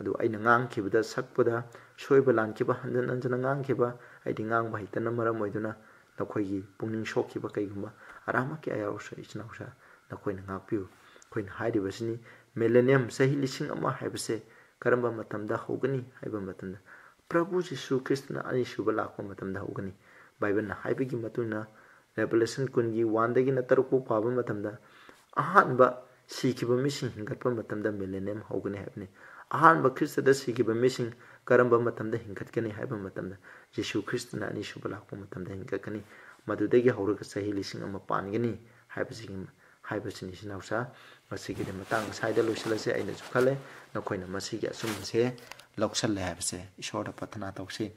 ꯑꯗꯨ ꯑꯩꯅ ꯉꯥꯡꯈꯤꯕꯗ, ꯁꯛꯄꯗ ꯁꯣꯏꯕ ꯂꯥꯟꯈꯤꯕ, ꯍꯟꯖꯤꯟ ꯍꯟꯖꯤꯟꯅ ꯉꯥꯡꯈꯤꯕ, ꯑꯩꯗꯤ ꯉꯥꯡꯕ ꯍꯩꯇꯅ ꯃꯔꯝ ꯑꯣꯏꯗꯨꯅ ꯅꯈꯣꯏꯒꯤ ꯄꯨꯛꯅꯤꯡ ꯁꯣꯛꯈꯤꯕ ꯀꯩꯒꯨꯝꯕ ꯑꯔꯥꯝꯃꯛꯀꯤ ꯑꯌꯥꯎꯔꯁꯨ, ꯏꯆꯤꯟ ꯏꯅꯥꯎꯁꯥ, ꯅꯈꯣꯏꯅ ꯉꯥꯛꯄꯤꯌꯨ꯫ ꯑꯩꯈꯣꯏꯅ ꯍꯥꯏꯔꯤꯕꯁꯤꯅꯤ, ꯃꯤꯂꯦꯅꯤꯌꯝ, ꯆꯍꯤ ꯂꯤꯁꯤꯡ ꯑꯃ ꯍꯥꯏꯕꯁꯦ ꯀꯔꯝꯕ ꯃꯇꯝꯗ ꯍꯧꯒꯅꯤ ꯍꯥꯏꯕ ꯃꯇꯝꯗ, ꯄ꯭ꯔꯚꯨ ꯖꯤꯁꯨ ꯈ꯭ꯔꯤꯁꯇꯅ ꯑꯅꯤꯁꯨꯕ ꯂꯥꯛꯄ ꯃꯇꯝꯗ ꯍꯧꯒꯅꯤ꯫ ꯕꯥꯏꯕꯜꯅ ꯍꯥꯏꯕꯒꯤ ꯃꯇꯨꯡ ꯏꯟꯅ, ꯔꯦꯚꯦꯂꯦꯁꯟ ꯀꯨꯟꯒꯤ ꯋꯥꯟꯗꯒꯤꯅ ꯇꯔꯨꯛ ꯐꯥꯎ ꯄꯥꯕ ꯃꯇꯝꯗ, ꯑꯍꯥꯟꯕ ꯁꯤꯈꯤꯕ ꯃꯤꯁꯤꯡ ꯍꯤꯡꯒꯠꯄ ꯃꯇꯝꯗ ꯃꯤꯂꯦꯅꯤꯌꯝ ꯍꯧꯒꯅꯤ ꯍꯥꯏꯕꯅꯤ꯫ ꯑꯍꯥꯟꯕ ꯈ꯭ꯔꯤꯁꯇꯗ ꯁꯤꯈꯤꯕ ꯃꯤꯁꯤꯡ ꯀꯔꯝꯕ ꯃꯇꯝꯗ ꯍꯤꯡꯒꯠꯀꯅꯤ ꯍꯥꯏꯕ ꯃꯇꯝꯗ, ꯖꯤꯁꯨ ꯈ꯭ꯔꯤꯁꯇꯅ ꯑꯅꯤꯁꯨꯕ ꯂꯥꯛꯄ ꯃꯇꯝꯗ ꯍꯤꯡꯒꯠꯀꯅꯤ꯫ ꯃꯗꯨꯗꯒꯤ ꯍꯧꯔꯒ ꯆꯍꯤ ꯂꯤꯁꯤꯡ ꯑꯃ ꯄꯥꯟꯒꯅꯤ ꯍꯥꯏꯕꯁꯤꯒꯤ, ꯍꯥꯏꯕꯁꯤꯅꯤ, ꯏꯆꯤꯟ ꯏꯅꯥꯎꯁꯥ꯫ ꯉꯁꯤꯒꯤꯗꯤ ꯃꯇꯥꯡ ꯑꯁ꯭ꯋꯥꯏꯗ ꯂꯣꯏꯁꯤꯜꯂꯁꯦ꯫ ꯑꯩꯅꯁꯨ ꯈꯜꯂꯦ ꯅꯈꯣꯏꯅ ꯃꯁꯤꯒꯤ ꯑꯆꯨꯝꯕꯁꯦ ꯂꯧꯁꯜꯂꯦ ꯍꯥꯏꯕꯁꯦ꯫ ꯏꯁꯣꯔꯗ ꯄ꯭ꯔꯊꯅꯥ ꯇꯧꯁꯤ꯫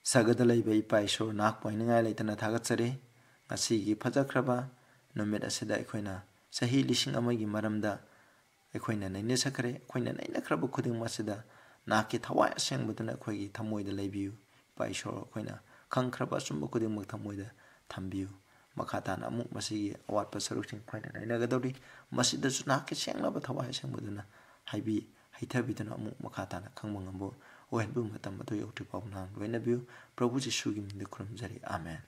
ꯁꯔꯒꯗ ꯂꯩꯕ ꯏꯄꯥ ꯏꯁꯣꯔ, ꯅꯍꯥꯛꯄꯨ ꯍꯥꯏꯅꯤꯡꯉꯥꯏ ꯂꯩꯇꯅ ꯊꯥꯒꯠꯆꯔꯤ꯫ ꯉꯁꯤꯒꯤ ꯐꯖꯈ꯭ꯔꯕ ꯅꯨꯃꯤꯠ ꯑꯁꯤꯗ ꯑꯩꯈꯣꯏꯅ ꯆꯍꯤ ꯂꯤꯁꯤꯡ ꯑꯃꯒꯤ ꯃꯔꯝꯗ ꯑꯩꯈꯣꯏꯅ ꯅꯩꯅꯖꯈ꯭ꯔꯦ꯫ ꯑꯩꯈꯣꯏꯅ ꯅꯩꯅꯈ꯭ꯔꯕ ꯈꯨꯗꯤꯡꯃꯛ ꯑꯁꯤꯗ ꯅꯍꯥꯛꯀꯤ ꯊꯋꯥꯏ ꯑꯁꯦꯡꯕꯗꯨꯅ ꯑꯩꯈꯣꯏꯒꯤ ꯊꯃꯣꯏꯗ ꯂꯩꯕꯤꯌꯨ꯫ ꯏꯄꯥ ꯏꯁꯣꯔ, ꯑꯩꯈꯣꯏꯅ ꯈꯪꯈ꯭ꯔꯕ ꯑꯆꯨꯝꯕ ꯈꯨꯗꯤꯡꯃꯛ ꯊꯃꯣꯏꯗ ꯊꯝꯕꯤꯌꯨ꯫ ꯃꯈꯥ ꯇꯥꯅ ꯑꯃꯨꯛ ꯃꯁꯤꯒꯤ ꯑꯋꯥꯠꯄ ꯁꯔꯨꯛꯁꯤꯡ ꯑꯩꯈꯣꯏꯅ ꯅꯩꯅꯒꯗꯧꯔꯤ꯫ ꯃꯁꯤꯗꯁꯨ ꯅꯍꯥꯛꯀꯤ ꯁꯦꯡꯂꯕ ꯊꯋꯥꯏ ꯑꯁꯦꯡꯕꯗꯨꯅ ꯍꯥꯏꯕꯤ ꯍꯩꯊꯕꯤꯗꯨꯅ ꯑꯃꯨꯛ ꯃꯈꯥ ꯇꯥꯅ ꯈꯪꯕ ꯉꯝꯕ ꯑꯣꯏꯍꯟꯕ ꯃꯇꯝ ꯑꯗꯨ ꯌꯧꯗ꯭ꯔꯤ ꯐꯥꯎꯕ ꯅꯍꯥꯛ ꯂꯣꯏꯅꯕꯤꯌꯨ꯫ ꯄ꯭ꯔꯚꯨ ꯖꯤꯁꯨꯒꯤ ꯃꯤꯡꯗ ꯈꯨꯔꯨꯝꯖꯔꯤ꯫ ꯑꯥꯃꯦꯟ꯫